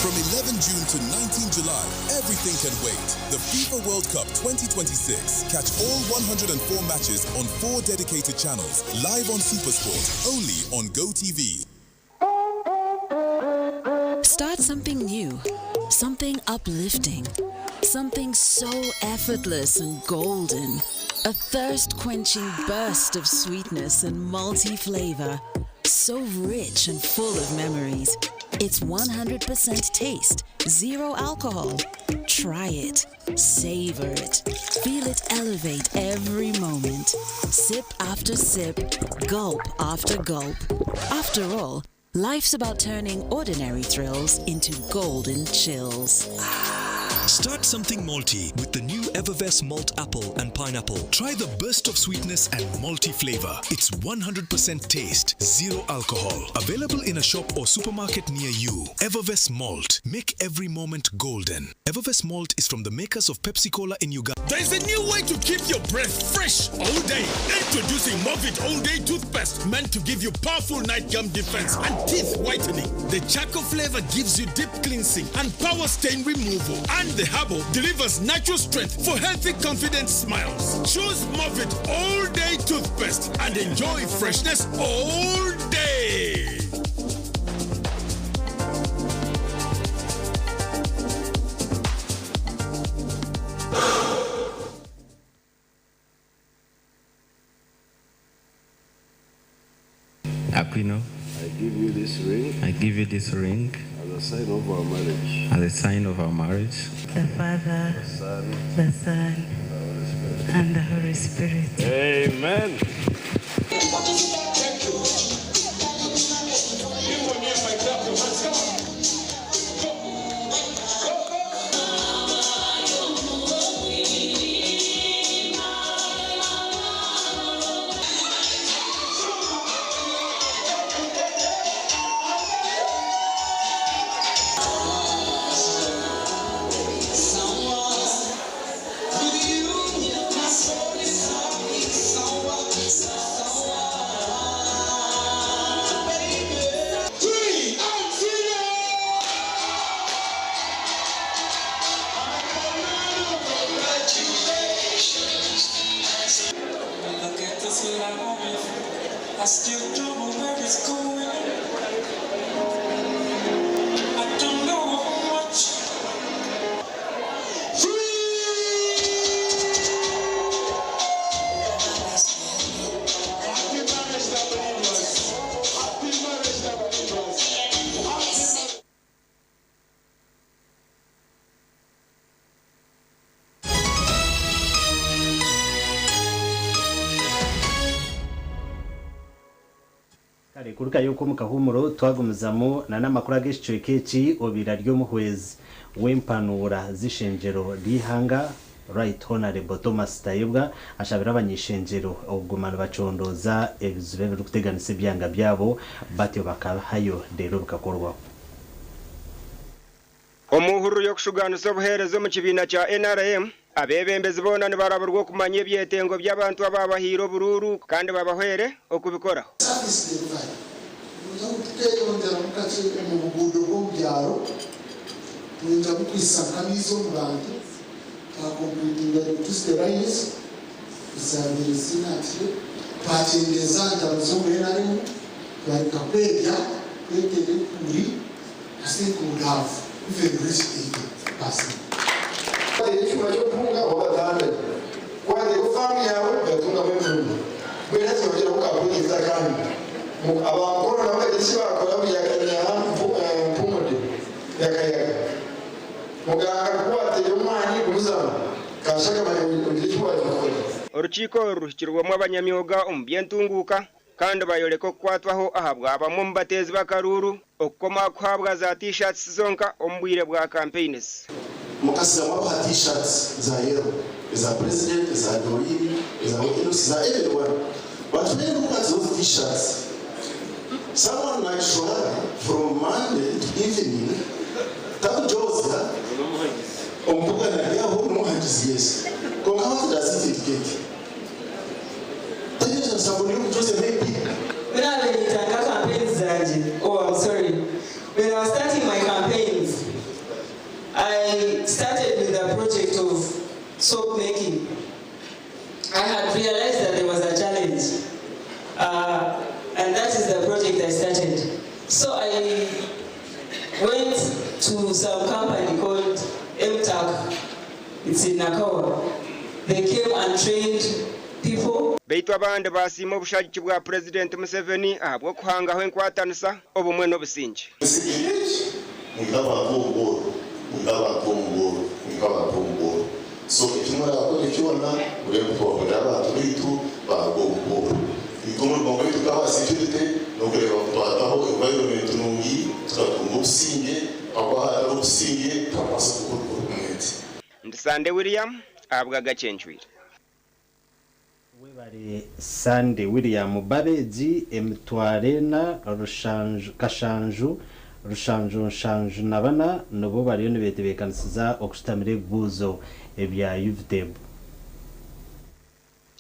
From 11 June to 19 July, everything can wait. The FIFA World Cup 2026. Catch all 104 matches on four dedicated channels, live on Supersport, only on GoTV. Start something new, something uplifting, something so effortless and golden. A thirst quenching burst of sweetness and multi flavor. So rich and full of memories. It's 100% taste, zero alcohol. Try it. Savor it. Feel it elevate every moment. Sip after sip, gulp after gulp. After all, life's about turning ordinary thrills into golden chills. Start something malty with the new Evervess Malt Apple and Pineapple. Try the burst of sweetness and malty flavor. It's 100% taste, zero alcohol. Available in a shop or supermarket near you. Evervess Malt. Make every moment golden. Evervess Malt is from the makers of Pepsi Cola in Uganda. There's a new way to keep your breath fresh all day. Introducing Movit All Day Toothpaste, meant to give you powerful night gum defense and teeth whitening. The charcoal flavor gives you deep cleansing and power stain removal. And the herbal delivers natural strength for healthy, confident smiles. Choose Movit All Day Toothpaste and enjoy freshness all day. Aquino, I give you this ring I give you this ring as a sign of our marriage. as a sign of our marriage. The Father, The Son, the Son, and the Holy Spirit. Amen. I still don't know where it's going. I don't know how much. Kare kuruka yuko mukahumuro twagumizamu na n'amakuru ag'ekicweka eki obira ry'omuhwezi w'empanura z'ishengyero ry'ihanga right honorable Thomas Tayebwa ashabira abanyishengyero okuguma nibacondooza ebizibu ebirikuteganisa ebyanga byabo batyo bakahayo reero bikakorwaho. Omuhururu y'okushugaanisa obuheereza omu kibiina kya NRM abeebembezi boona nibaraburwa okumanya ebyetengo by'abantu ababahiire oburuuru kandi babahwere okubikoraho. Service delivery tukeyongera mukaki omu buguudo bw'omu byaro tuyinza bukwisa nk'amaizi omu bantu twakompletinga electricity lines ezabire zinatire twakyendeza ntaro z'omu NRM twareka kwebya kwetera ekuuri I think we would have even reached 80%. Ekyuma ky'okutunga oba batandage kwateeka faamu yawe gatungamu entumbi bwera kyongera kukapuliriza kandi abankono nabo bagira eki bakora buyakanya mpumude yakayaga muganga kukwatira omwani gumuzama kashakamanya ogire eki wagikora. Orukiiko oru ruhikirwemu abanyamyoga omu by'entunguuka kandi bayoleka okukwatwaho ahabwa bamwe omu bateezi b'akaruuru okukoma kuhabwa za t-shirts zonka omu bwire bwa campaigns. Mukasiza mwabaha t-shirts za yellow, eza president, eza Doreen, eza Okenos, za everyone. But when you look at those t-shirts, someone like Shohari from Monday to evening, takujozya ombuga naryaho n'omuhangizi yes. Konka what does it indicate? Tegeeza sabuni y'okujozya maybe. When I nitanga campaigns zanje, oh I'm sorry. When I was starting my campaigns, I started with a project of soap making. I had realized that there was a challenge, and that is the project I started. So I went to some company called MTAC, it's in Nakawa. They came and trained people. Beitu abandi baasiima obushagiki bwa Purezidenti Museveni ahabw'okuhangaho enkwatanisa, obumwe n'obusingye. Mwine abantu omu bworo, mwine abantu omu bworo, mwine abantu omu bworo. So eki muraakore kyona mureebe ngu twahwera abantu baitu baaruga omu bworo. Itwe omurimo gwaitu nk'aba security n'okureeba ngu twataho environment nungi tukatunga obusinge ahakuba ahatari obusinge tokubaasa kukora recruitment. Ndi Sande William ahabwa Gachencwire. Webare Sunday William Babeegi emitwaro ena rushanju kashanju rushanju nshanju na bana nibo bariyo nibetebeekanisiza okushutamira ebibuuzo ebya UVTEB.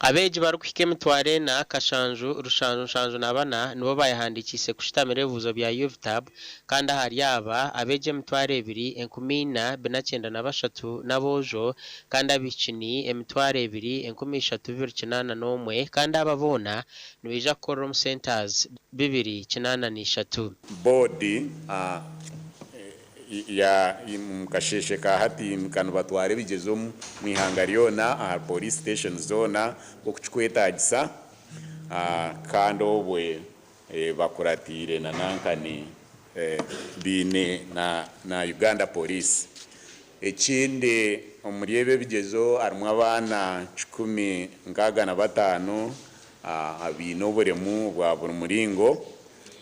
Abeegi barikuhika emitwaro ena, kashanju, rushanju nshanju na bana nibo bayehandiikiise kushutamira ebibuuzo bya UVTAB kandi ahari aba, abeegi 2000, 4,000 93 n'aboojo kandi abaishiki ni 2000, 3,281 kandi aba boona nibaija kukorera omu centres 283. Boodi ya omu kasheeshe ka hati ka nibatwara ebigyezo omu ihanga ryona aha police stations zoona nk'oku kirikwetaagisa kandi obwe bakuratiire na nankani baine na Uganda Police. Ekindi omuri ebi ebigyezo harimu abaana 165 abaine oburemu bwa buri muringo.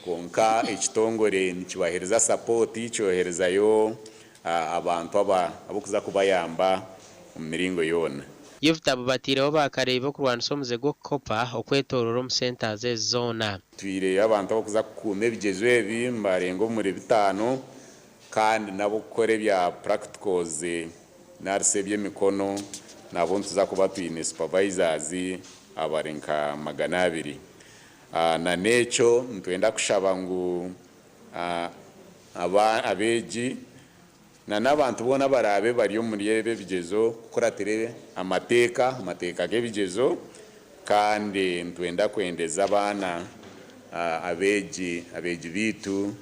Kwonka ekitongore nikibaheereza sapooti kyoherezayo abantu ab'okuza kubayamba omu miringo yoona. Ebitabo bateireho baakareebi b'okurwanisa omuze gw'okukopa okwetooroora omu centres ezi zoona. Twireyo abantu abarikuza kukuuma ebigyezo ebi nibarenga omuri bitaano kandi n'ab'okukora ebya practicals nari shi eby'emikono nabo nituza kuba twine supervisors abari nka 200. Na n'ekyo nitwenda kushaba ngu abeegi na n'abantu boona abaraabe bari omuri ebi ebigyezo kukuratira amateeka, amateeka g'ebigyezo kandi nitwenda kwendeza abaana abeegi abeegi baitu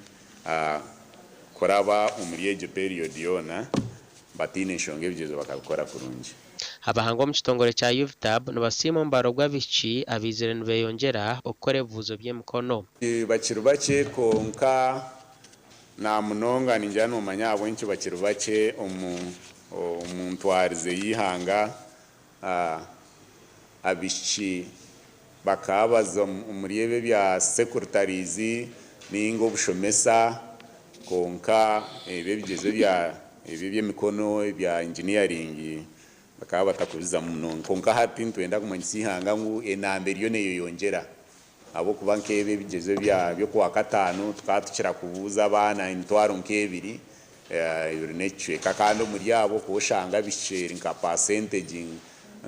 kuraba omuri egyo period yoona bataine nshonga ebigyezo bakabikora kurungi. Abahangu omu kitongore kya UVTAB nibasiima omubaro gw'abaishiki abaizire nibeyongyera okukora ebibuuzo by'emikono. Bakiri bakye kwonka namunonga ningira nomanya ahabw'enki bakiri bakye omu ntwarize y'eihanga abaishiki bakaba baza omuri ebi ebya secretaries ninga obushomesa kwonka ebi ebigyezo ebi eby'emikono ebya engineering bakaba batakubizamu munonga. Kwonka hati nitwenda kumanyisa eihanga ngu enamba eriyo neyeyongyera ahabw'okuba nk'ebi ebigyezo by'okwakataano tukaba tukira kubuuza abaana emitwaro nk'ebiri, ebiri n'ekicweka kandi omuri abo okaba oshanga abaishiki eri nka percentage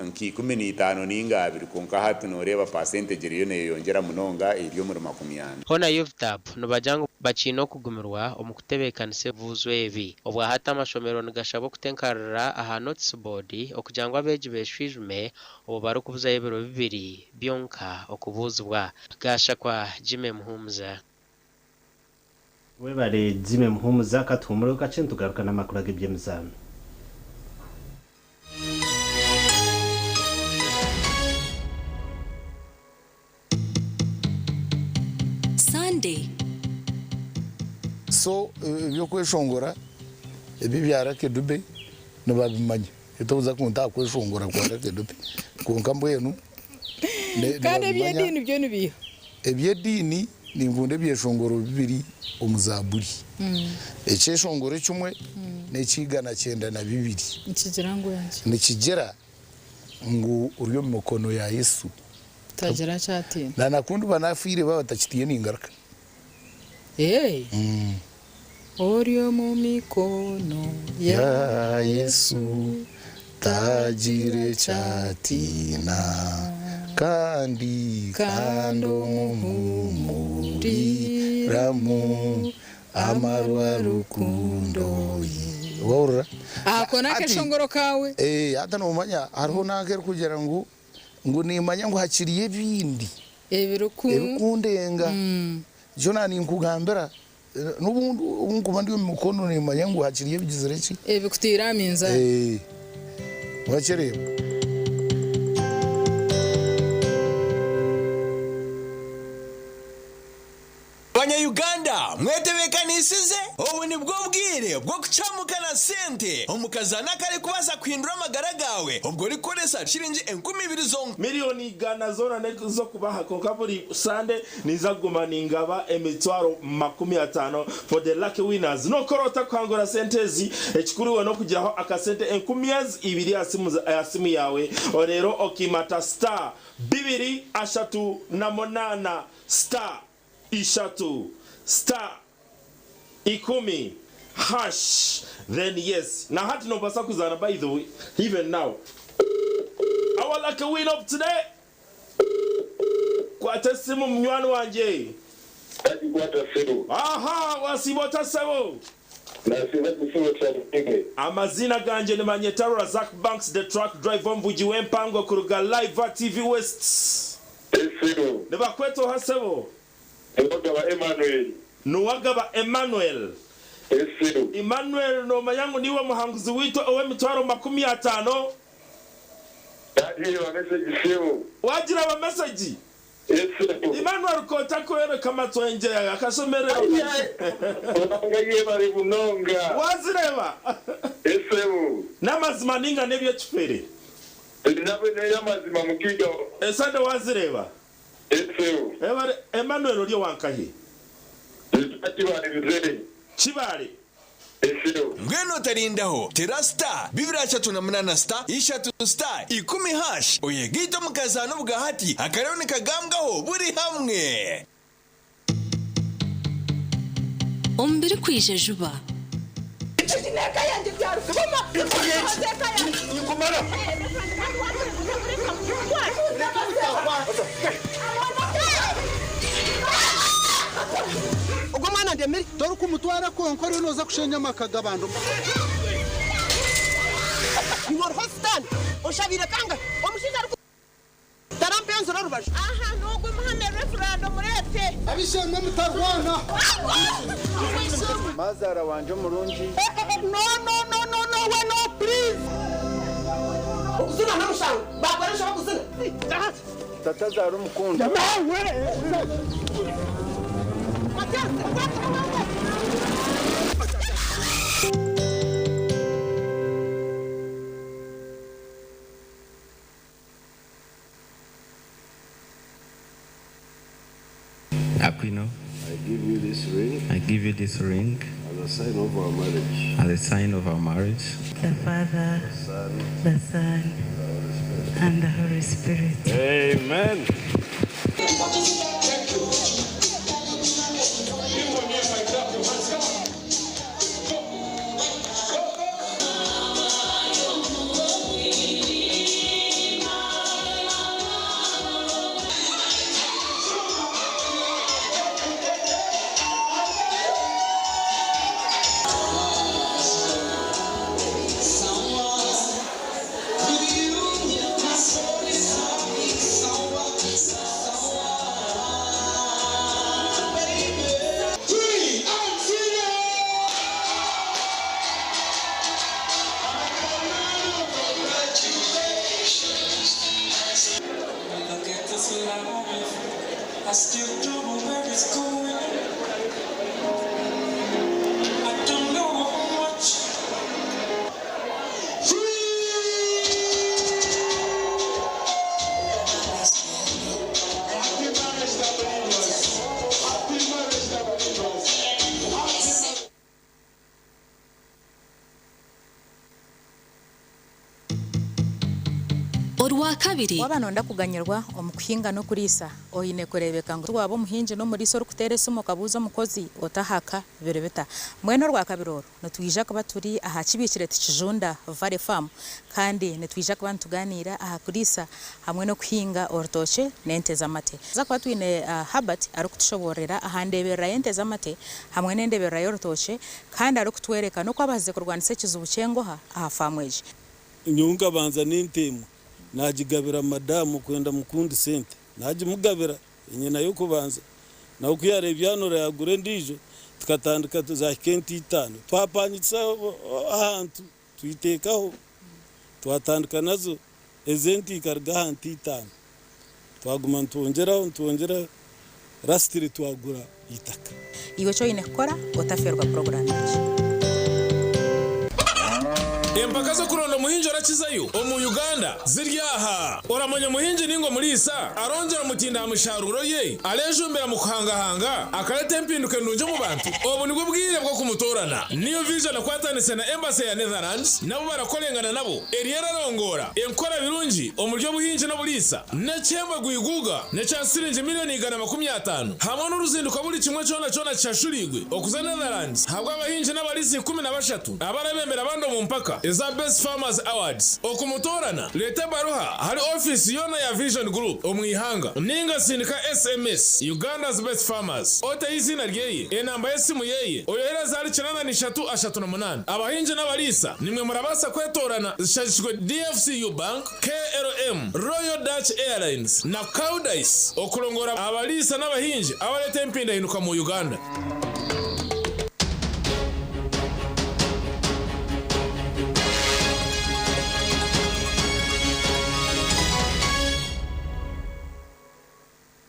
nka 15 ninga 20 kwonka hati noreeba percentage eriyo neyeyongyera munonga eri omuri 40. Hoona UVTAB nibagira ngu bakiine okugumirwa omu kutebeekanisa ebibuuzo ebi. Obwa hati amashomero nigashabwa okutenkarira aha notice board okugira ngu abeegi beshwijume obwo barikubuzayo ebiro bibiri byonka okubuuzibwa. Gashakwa Jimmy Muhumuza. Webare Jimmy Muhumuza, katuhumureho kakye nitugaruka n'amakuru ag'eby'emizaano. Sunday. So eby'okweshongora ebi ebya Lucky Dube nibabimanya. Tokuza kunta aha kweshongora kwa Lucky Dube. Kwonka mbwenu Kandi nibabimanya. eby'ediini byo nibiiha? Eby'ediini ninkunda ebyeshongoro bibiri omu Zaaburi. Ekyeshongoro ekimwe n'eky'eigana kyenda na bibiri. Nikigira ngu enki? Nikigira ngu ori omu mikono ya Yesu. Tagira ki atiina. Na na ku ndiba naafiire baaba batakitiine ningaruka. Ee, ori omu mikono ya Yesu, tagira eki atiina, kandi kandi omuhumuriramu amarwa rukundo ye. Wahurira? Ako n'akeshongoro kaawe? Ee, hati noomanya hariho n'akerikugira ngu ngu niimanya ngu hakiriyo ebindi ebirikundenga. Nikyo naaninkugambira, n'obundi obu nkuba ndi omu mikono niimanya ngu hakiriyo ebigizire ki? Ebikutaire aha minzaani. Ee, wakireeba? Otebeekanisize? Obu nibwo bwire bw'okucamuka na sente omu kazaano akarikubaasa kuhindura amagara gaawe obwo orikukoresa shiringi 2000 zonka. Miriyoni igana zoona n'ez'okubaha kwonka buri Sande ninza kuguma ningaba emitwaro 50 for the lucky winners. Nokora ota kuhangura sente ezi? Ekikuru iwe n'okugiraho akasente enkumi ezi ibiri aha simu yaawe reero okiimata star bibiri ashatu na munaana star ishatu star ikumi hash then yes na hati nobasa kuzaana by the way even now our lucky winner of today kwata esimu munywani wangye. Aha wasiiba ota sebo? Amaziina gangye nibanyeta Razak Banks the truck driver omuvugi w'empango kuruga live aha TV West. Nibakweta oha sebo? Nuwagaba Emmanuel. Nuwagaba Emmanuel. Emmanuel nomanya ngu niiwe muhanguzi waitu ow'emitwaro 50? Nagireeba mesegi sebo. Wagireeba mesegi? Emmanuel k'otakworeka amatwengye akashemererwa. Ruhanga yebare munonga. Wazireeba? Sebo. N'amazima ninga n'eby'ekifere? N'amazima mukiga. Esande wazireeba? Sebo. Ebare Emmanuel ori owankahi? Kibale mzee. Kibale. Mbwenu otarindaho, tera star 238 star ishatu star ikumi hash oyegaite omu kazaano obwahati akariho nikagambwaho buri hamwe. Omu birikwija juba. Ogwo mwana ndemire. Torikumutwara kwonka oriyo noza kushenya amaka g'abantu. Iwe oriho sitaane oshabiire kangahi omushaija ariku Tarampa enzura orubaju. Aha n'ogwo muhame Reverand omureete. Ab'eishe-emwe mutarwana. Mazaara wangye omurungi. No no no no no we no please. Okuzina n'omushango bakora enshobe okuzina. Tata azaara omukundwa. Aquino. I give you this ring. I give you this ring. As a sign of our marriage. As a sign of our marriage. The Father, the Son, the Son, and the Holy Spirit. Amen. Orwakabiri. Waaba nooyenda kuganyirwa omu kuhinga n'okuriisa, oine kureebeka ngu tiwaaba omuhingi n'omuriisa orikuteera esimu okabuuza omukozi otahaka biri bita. Mbwenu Orwakabiri oru, nitwija kuba turi aha Kibiikire Tikijunda Valley Farm kandi nitwija kuba nitugaaniira aha kuriisa hamwe n'okuhinga orutookye n'ente z'amate. Nituza kuba twine Herbert arikutushoboororera aha ndeeberera y'ente z'amate hamwe n'endeeberera y'orutookye kandi arikutworeka n'oku abaasize kurwanisa ekizibu ky'engoha aha faamu egi. Nyowe nkabanza n'ente emwe naagigabira madaamu kwenda mukundi sente naagimugabira enyena y'okubanza nawe ku yaareebya yanura yaagura endiijo tukatandika zaahika ente itaano twapangisa ahantu twiteekaho twatandika nazo ezo ente ikaruga aha nte itaano twaguma nitwongyeraho nitwongyeraho lasitiri twagura eitaka. Iwe eki oine kukora otaferwa puroguraamu egi. Empaka z'okuronda omuhingi orakizayo omu Uganda ziri aha. Oramanya omuhingi ninga omuriisa arongyera omutindo aha misharuuro ye, arejumbira mu kuhangahanga, akareta empinduka endungi omu bantu? Obu nibwo bwire bw'okumutoorana. New Vision ekwatanise na Embassy ya Netherlands nabo barakorengana nabo eriyo erarongoora enkora birungi omuri obuhingi n'oburiisa n'ekihembo gwiguuga n'ekya siringi miriyoni 150 hamwe n'oruzinduko buri kimwe kyona kyona kishashuriirwe okuza Netherlands ahabw'abahingi n'abariisa 13 abarabembera abandi omu mpaka eza Best Farmers Awards. Okumutoorana, reeta ebaruha ahari ofiisi yoona ya Vision Group omu ihanga ninga sindika SMS Uganda's Best Farmers oteho eiziina ryeye, enamba y'esimu yeye, oyohereze ahari 83 38. Abahingi n'abariisa nimwe murabaasa kwetoorana zishagikirwe DFCU Bank, KLM, Royal Dutch Airlines na Koudijs okurongora abariisa n'abahingi abareeta empindahinduka mu Uganda.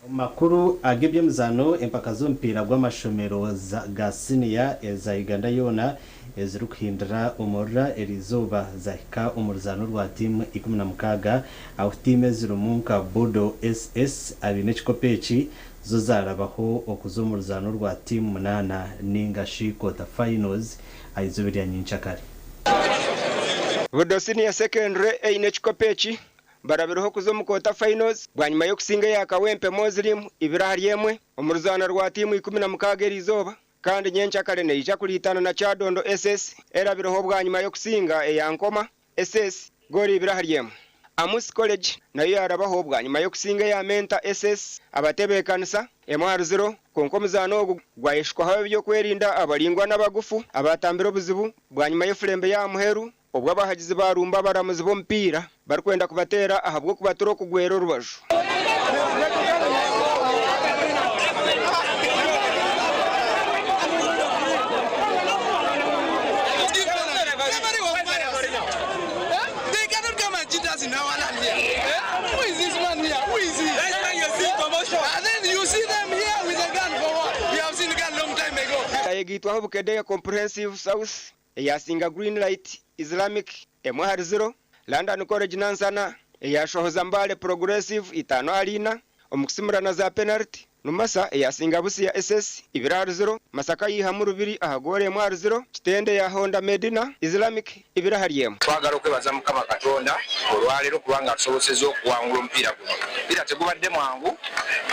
Omu makuru ag'eby'emizaano, empaka z'omupiira gw'amashomero ga siniya eza Uganda yoona ezirikuhindura omurira eriizooba zahika omu ruzaano rwa tiimu 16 ahu tiimu ezirimu nka Budo SS abaine ekikopo eki zo zaarabaho okuza omu ruzaano rwa tiimu munaana ninga shi quarter finals ah'eizooba erya nyenkyakare. Budo Senior Secondary eine ekikopo eki Barabireho kuza omu quarter finals bwanyima y'okusinga eya Kawempe Muslim ibiri ahari emwe omu ruzaano rwa tiimu 16 eriizooba kandi nyenkyakare neija kuriitana na Kyadondo SS erabireho bwanyima y'okusinga eya Nkoma SS goolo ibiri ahari emwe. Amus College nayo yaarabaho bwanyima y'okusinga eya Mentor SS abatebeekanisa emwe ahari ziro kwonka omuzaano ogu gwayeshukwaho ab'eby'okwerinda abaraingwa n'abagufu abaatambire obuzibu bwanyima y'efulembe y'aha muheru Obwo abahagizi baarumba abaramuzi b'omupiira barikwenda kubateera ahabw'okubatura okugwera orubaju. Yayegaitwaho Bukedea Comprehensive South eyasinga Green Light Islamic emwe ahari ziro, London College Nansana eyashohoza Mbale Progressive itaano ahari ina omu kusimurana za penariti, Numasa eyasinga Busia SS ibiri ahari ziro, Masaka yaihamu Rubiri aha goolo emwe ahari ziro, Kitende yahonda Medina Islamic ibiri ahari emwe. Twagala okwebaza Mukama Katonda olwaleero kubanga atusobosezza okuwangula omupiira guno. Omupiira tegubadde mwangu,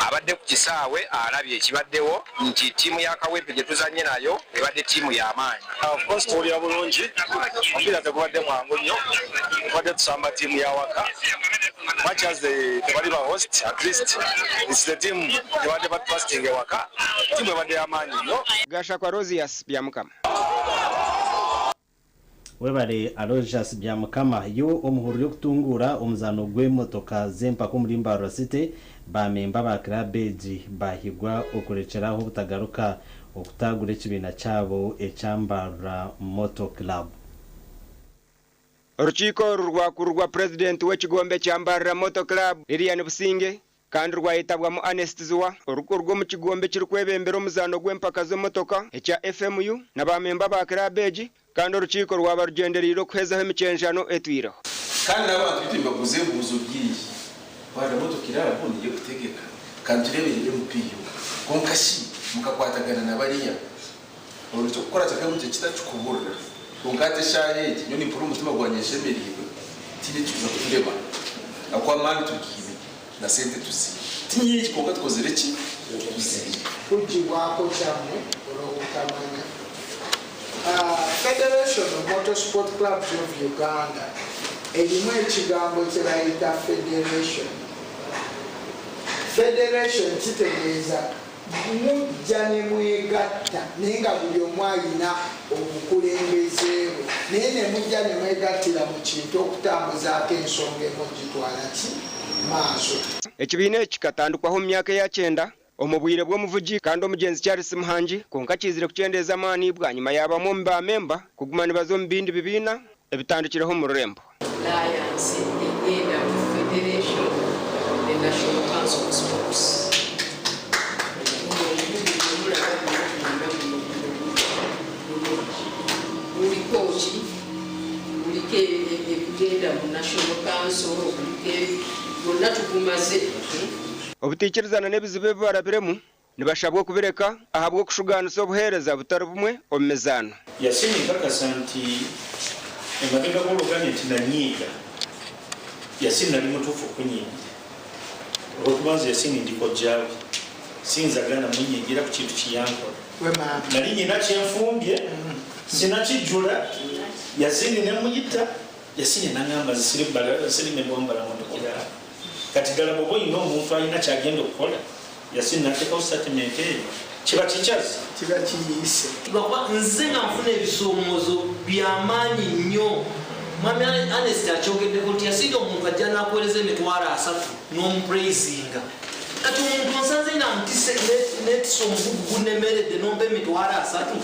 abadde ku kisaawe alabye ekibaddewo nti ttiimu ya Kawempe gye tuzannye nayo ebadde ttiimu ya maanyi. Of course tuwulira bulungi, omupiira tegubadde mwangu nnyo, tubadde tusamba ttiimu ya waka much as they tebali ba host at least it's the team gyebadde batutrustinga ewaka, ttiimu ebadde ya maanyi nnyo. Gashakwa Rosius Byamukama. Webare Aloysius Byamukama. Yo omuhururu y'okutunguura omuzaano gw'emotoka z'empaka omuri Mbarara City, ba memba ba kiraabu egi baahigwa okurekyera aho obutagaruka okutaagura ekibiina kyabo ekya Mbarara Motor Club. Orukiiko oru rwakurirwa Purezidenti w'ekigombe kya Mbarara Motor Club, Lilian Businge kandi rwayetabwamu Ernest Zziwa orikuruga omu kigombe ekirikwebembera omuzaano gw'empaka z'emotoka ekya FMU na ba memba ba kiraabu egi kandi orukiiko rwaba rugyendereire okuhezaho emikyenjano etwireho. Kandi n'abantu beitu nibabuuza ebibuuzo bingi. Rwanda Motor Club niyo ekutegeka kandi tureeberera MPU. Kwonka shi mukakwatagana na bariya? Orwo eky'okukora kyakaimukire kita kikuburira. Kwonka hati eshaaha egi nyowe nimpurira omutima gwangye nshemereirwe, tihaine ekirikuza kuturema ahabw'okuba amaani tugiine na sente tuziine. Ti nyingi kwonka tukozire ki? Tuziine. Kugibwako kyamwe olw'obutamanya. Federation of Motorsport Clubs of Uganda erimu ekigambo kyebayita Federation. Federation kitegeeza Mujja ne mwegatta naye nga buli omu alina obukulembeze bwe naye ne mujja ne mwegattira mu kintu okutambuzaako ensonga emu okugitwala ki maaso. Ekibiina eki kikatandikwaho omu myaka eya kyenda omu bwire bw'omuvugi kandi omugyenzi Charles Muhangi kwonka kiizire kukyendeeza amaani bwanyima ya bamwe omu ba memba kuguma nibaza omu bindi bibiina ebitandikireho omu rurembo. Alliance egenda mu Federation ne National Council of Sports. Ng'omugugu gwe mulaba guno gwonna Ki kuliko ebigenda mu National Council, kuliko gwonna tugumaze. Obutaikirizana n'ebizibu ebi barabiremu nibashabwa okubireka ahabw'okushugaanisa obuheereza butari bumwe omu mizaano. Yasini nkakasa nti emabegako olwogambye nti nanyiiga, Yasini nali mutuufu okunyiigira olwokuba nze Yasini ndi kojjaawe siyinza gaana munyiigira ku kintu kyeyankola. Nali nyina kyenfumbye sinakijjula Yasini nemuyita Yasini nangamba nze siri memba wa Mbala kati ddala bwoba olina omuntu alina kyagenda okukola Yasini natekawo statement eyo kiba kikyazi kiba kiyiise. Lwakuba nze nga nfuna ebisoomozo byamaanyi nnyo. Mwami Ernest akyogeddeko nti yasinga omuntu ajja n'akuweereza 30,000 n'omupraisinga. Kati omuntu onsanze nga ntise netise omugugu gunnemeredde n'ompa 30,000,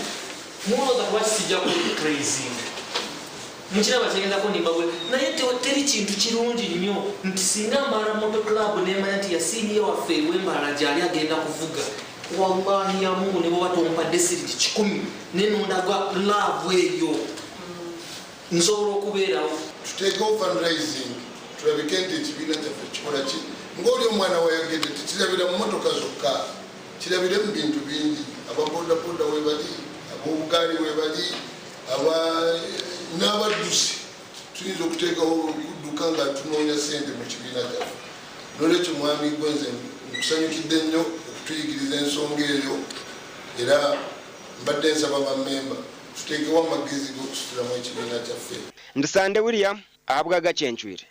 mulowooza kuba kisijja kupraisinga? Mukiraba kyengezako nimba bwe naye teri kintu kirungi nnyo nti singa Mbarara Motor Club nemanya nti Yasini waffe ew'Embarara gyali agenda kuvuga, wallahi ya Mungu ne bwoba tompadde siringi 100 naye nondaga love eyo nsobola okubeerawo. Tuteekewo fundraising tulabike nti ekibiina kyaffe kikola ki, ng'oli omwana wayogedde tekirabira mu motoka zokka, kirabire mu bintu bingi. Ababodaboda webali, ab'obugaali webali, n'abaddusi. Tuyinza okuteekawo okudduka nga tunoonya ssente mu kibiina kyaffe. Nolwekyo mwami gwenze nkusanyukidde nnyo okutuyigiriza ensonga eyo, era mbadde nsaba bammemba tuteekewo amagezi g'okusitulamu ekibiina kyaffe. Ndi Sande William ahabwa Agacencwire.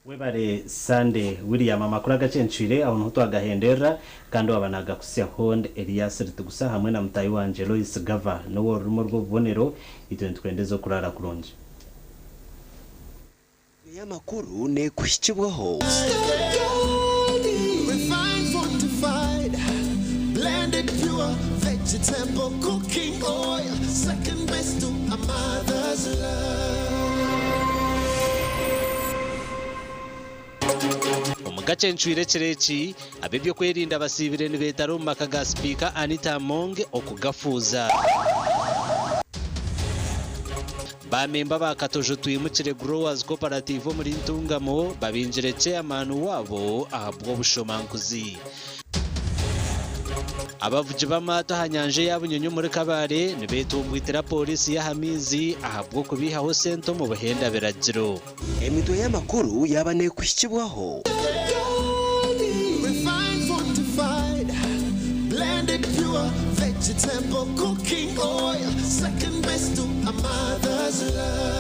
Webare Sande William, amakuru agacencwire aho niho twagahenderera kandi waba nagakusyaho Elias Ritugusa hamwe na mutayi wanje Lois Gava n'uwo rurimo rw'obubonero. Itwe nitwendeza okurara kurungi. Y'amakuru nekuhikibwaho Refined, fortified, blended pure vegetable cooking oil, second best to a mother's love. Omugace ncwire kireki ab'ebyokwerinda basiibire nibeetara omu maka ga sipiika Anita Among okugafuuza. Bamemba ba Katojo Twimukire Growers Cooperative omuri Ntungamo babingire chairman wabo ahabw'obushomankuzi. Abavugi b'amaato aha nyanja ya Bunyonyi omuri Kabale nibeetumbwitira polisi y'ahamiizi ahabw'okubiihaho sente omu buhenda biragiro. Emitwe y'amakuru yaba nekuhikibwaho. Refined, fortified, blended pure vegetable cooking oil, second best to a mother's love.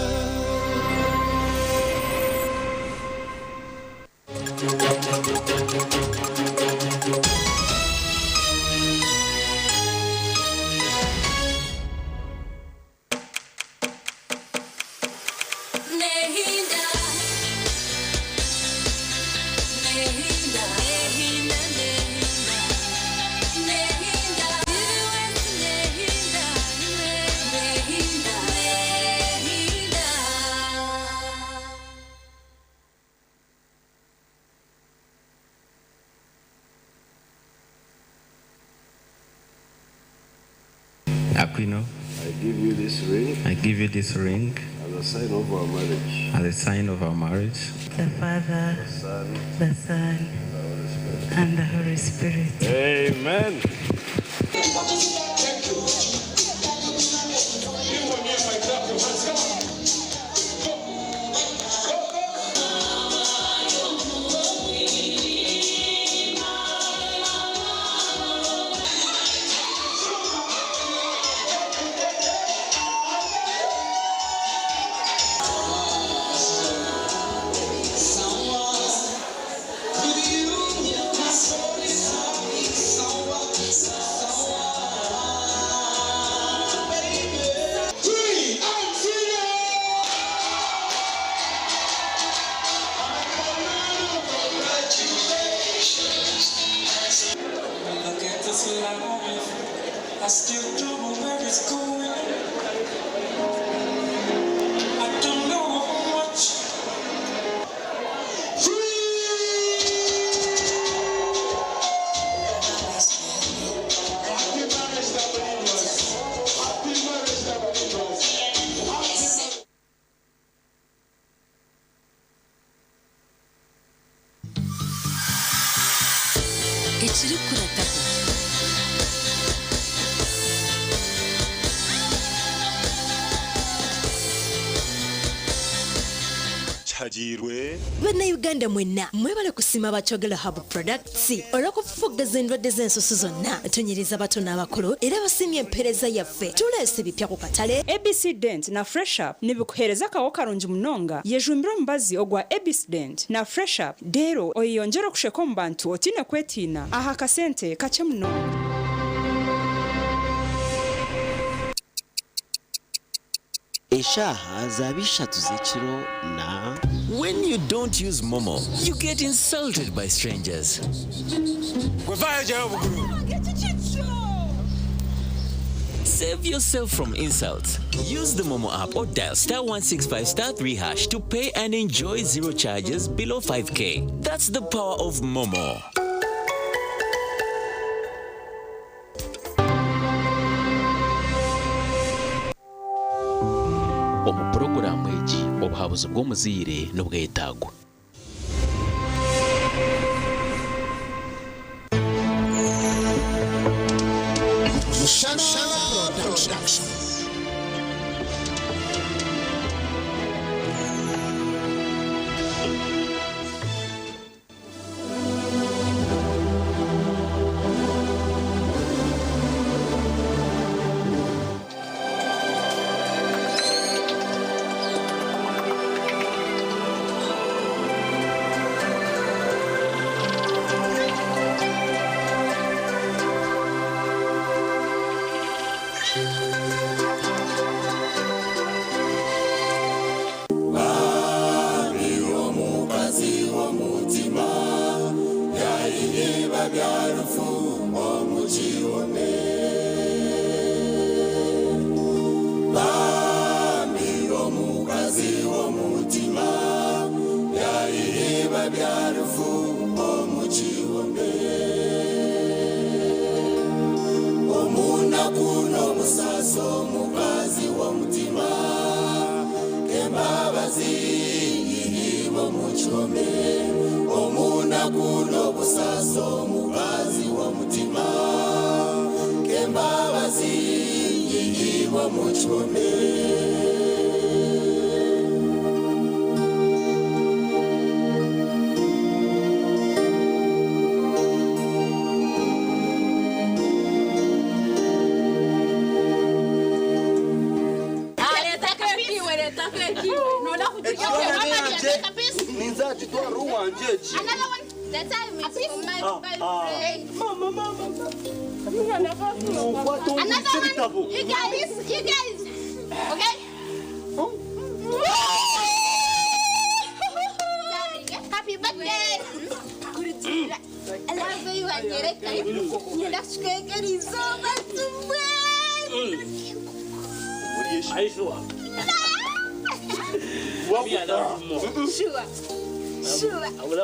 Nehinda, nehinda, nehinda, nehinda, nehinda, nehinda, nehinda. Aquino, I give you this ring I give you this ring as a sign of our marriage. as a sign of our marriage. The Father, The Son, the Son, and the Holy Spirit. Amen. With you, my soul is happy. Ekirikurataho. Kihagiirwe. Bannayuganda mwenna mwebale kusiima aba Kyogero Hub Products olw'okufufuggaza endwadde z'ensusu zonna. Tunyiriza abato n'abakulu era basiimye empeereza yaffe. Tuleese ebipya ku katale. ABC Dent na Fresh Up nibikuheereza akaho karungi munonga. Yejumbire omubazi ogwa ABC Dent na Fresh Up reero oyeyongyere okusheka omu bantu otiine kwetiina aha kasente kakye munonga. Eshaaha zaaba ishatu z'ekiro na. When you don't use Momo, you get insulted by strangers. Save yourself from insults. Use the Momo app or dial star 165 star 3 hash to pay and enjoy zero charges below 5k. That's the power of Momo. Omu puroguraamu egi, obuhabuzi bw'omuzaire nibwetaagwa. Mushana Productions. Bambi omukazi w'omutima yayiriba bya rufu omukiwone. Bambi omukazi w'omutima yayiriba bya rufu omukiwone. Omunaku n'omusaasi omukazi w'omutima kembabazi yiribo mu kihome. Omunaku n'obusaasi omukazi w'omutima kembabazi yiribo mu kihome. Ninzagitwara uwanje eki. Mama, mama. Mukwate ebitabo. You guys, you guys, okay? Happy birthday! Alafu wanyereka ngenda kushikekera izooba tumwe. Are you sure? Sure. Sure.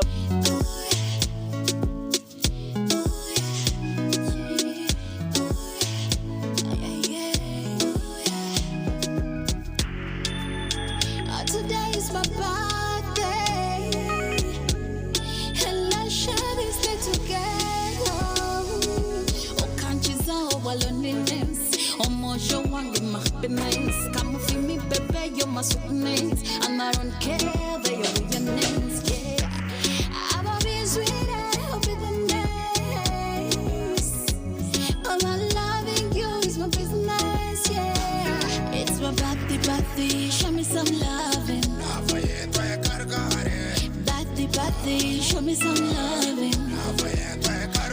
Today is my birthday, and I share this day together. Ukanchiza loneliness, omosho wange my happiness. Come feel me, baby, you're my sweetness, and I don't care that you're your names. Yeah, I'm a bit sweet, hope it the next. But my loving you is my business, yeah. It's my birthday, birthday, show me some loving. Birthday, birthday, show me some loving.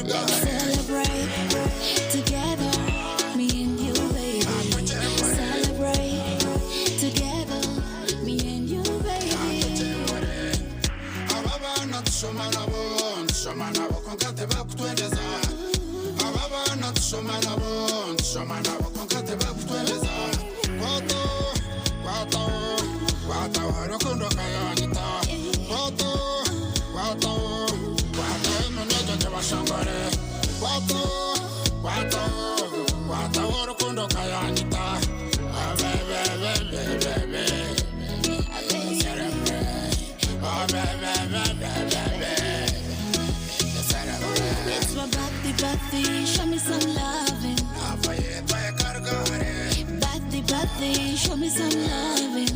Let's celebrate together, me and you, baby. Celebrate together, me and you, baby. Aba baana tushoma nabo, ntushoma nabo konka tebakutwendeza. Aba baana tushoma nabo, ntushoma nabo konka tebakutwendeza. Kwato, kwato, kwato rukundo kayanyita. Kwato, kwato, kwato eminyejo gyebashongore. Kwato, kwato, kwato rukundo kayanyita. Abebebebebebe, celebrate. Abebebebebebe, celebrate. It's my birthday. Birthday, show me some loving. Birthday, birthday, show me some loving.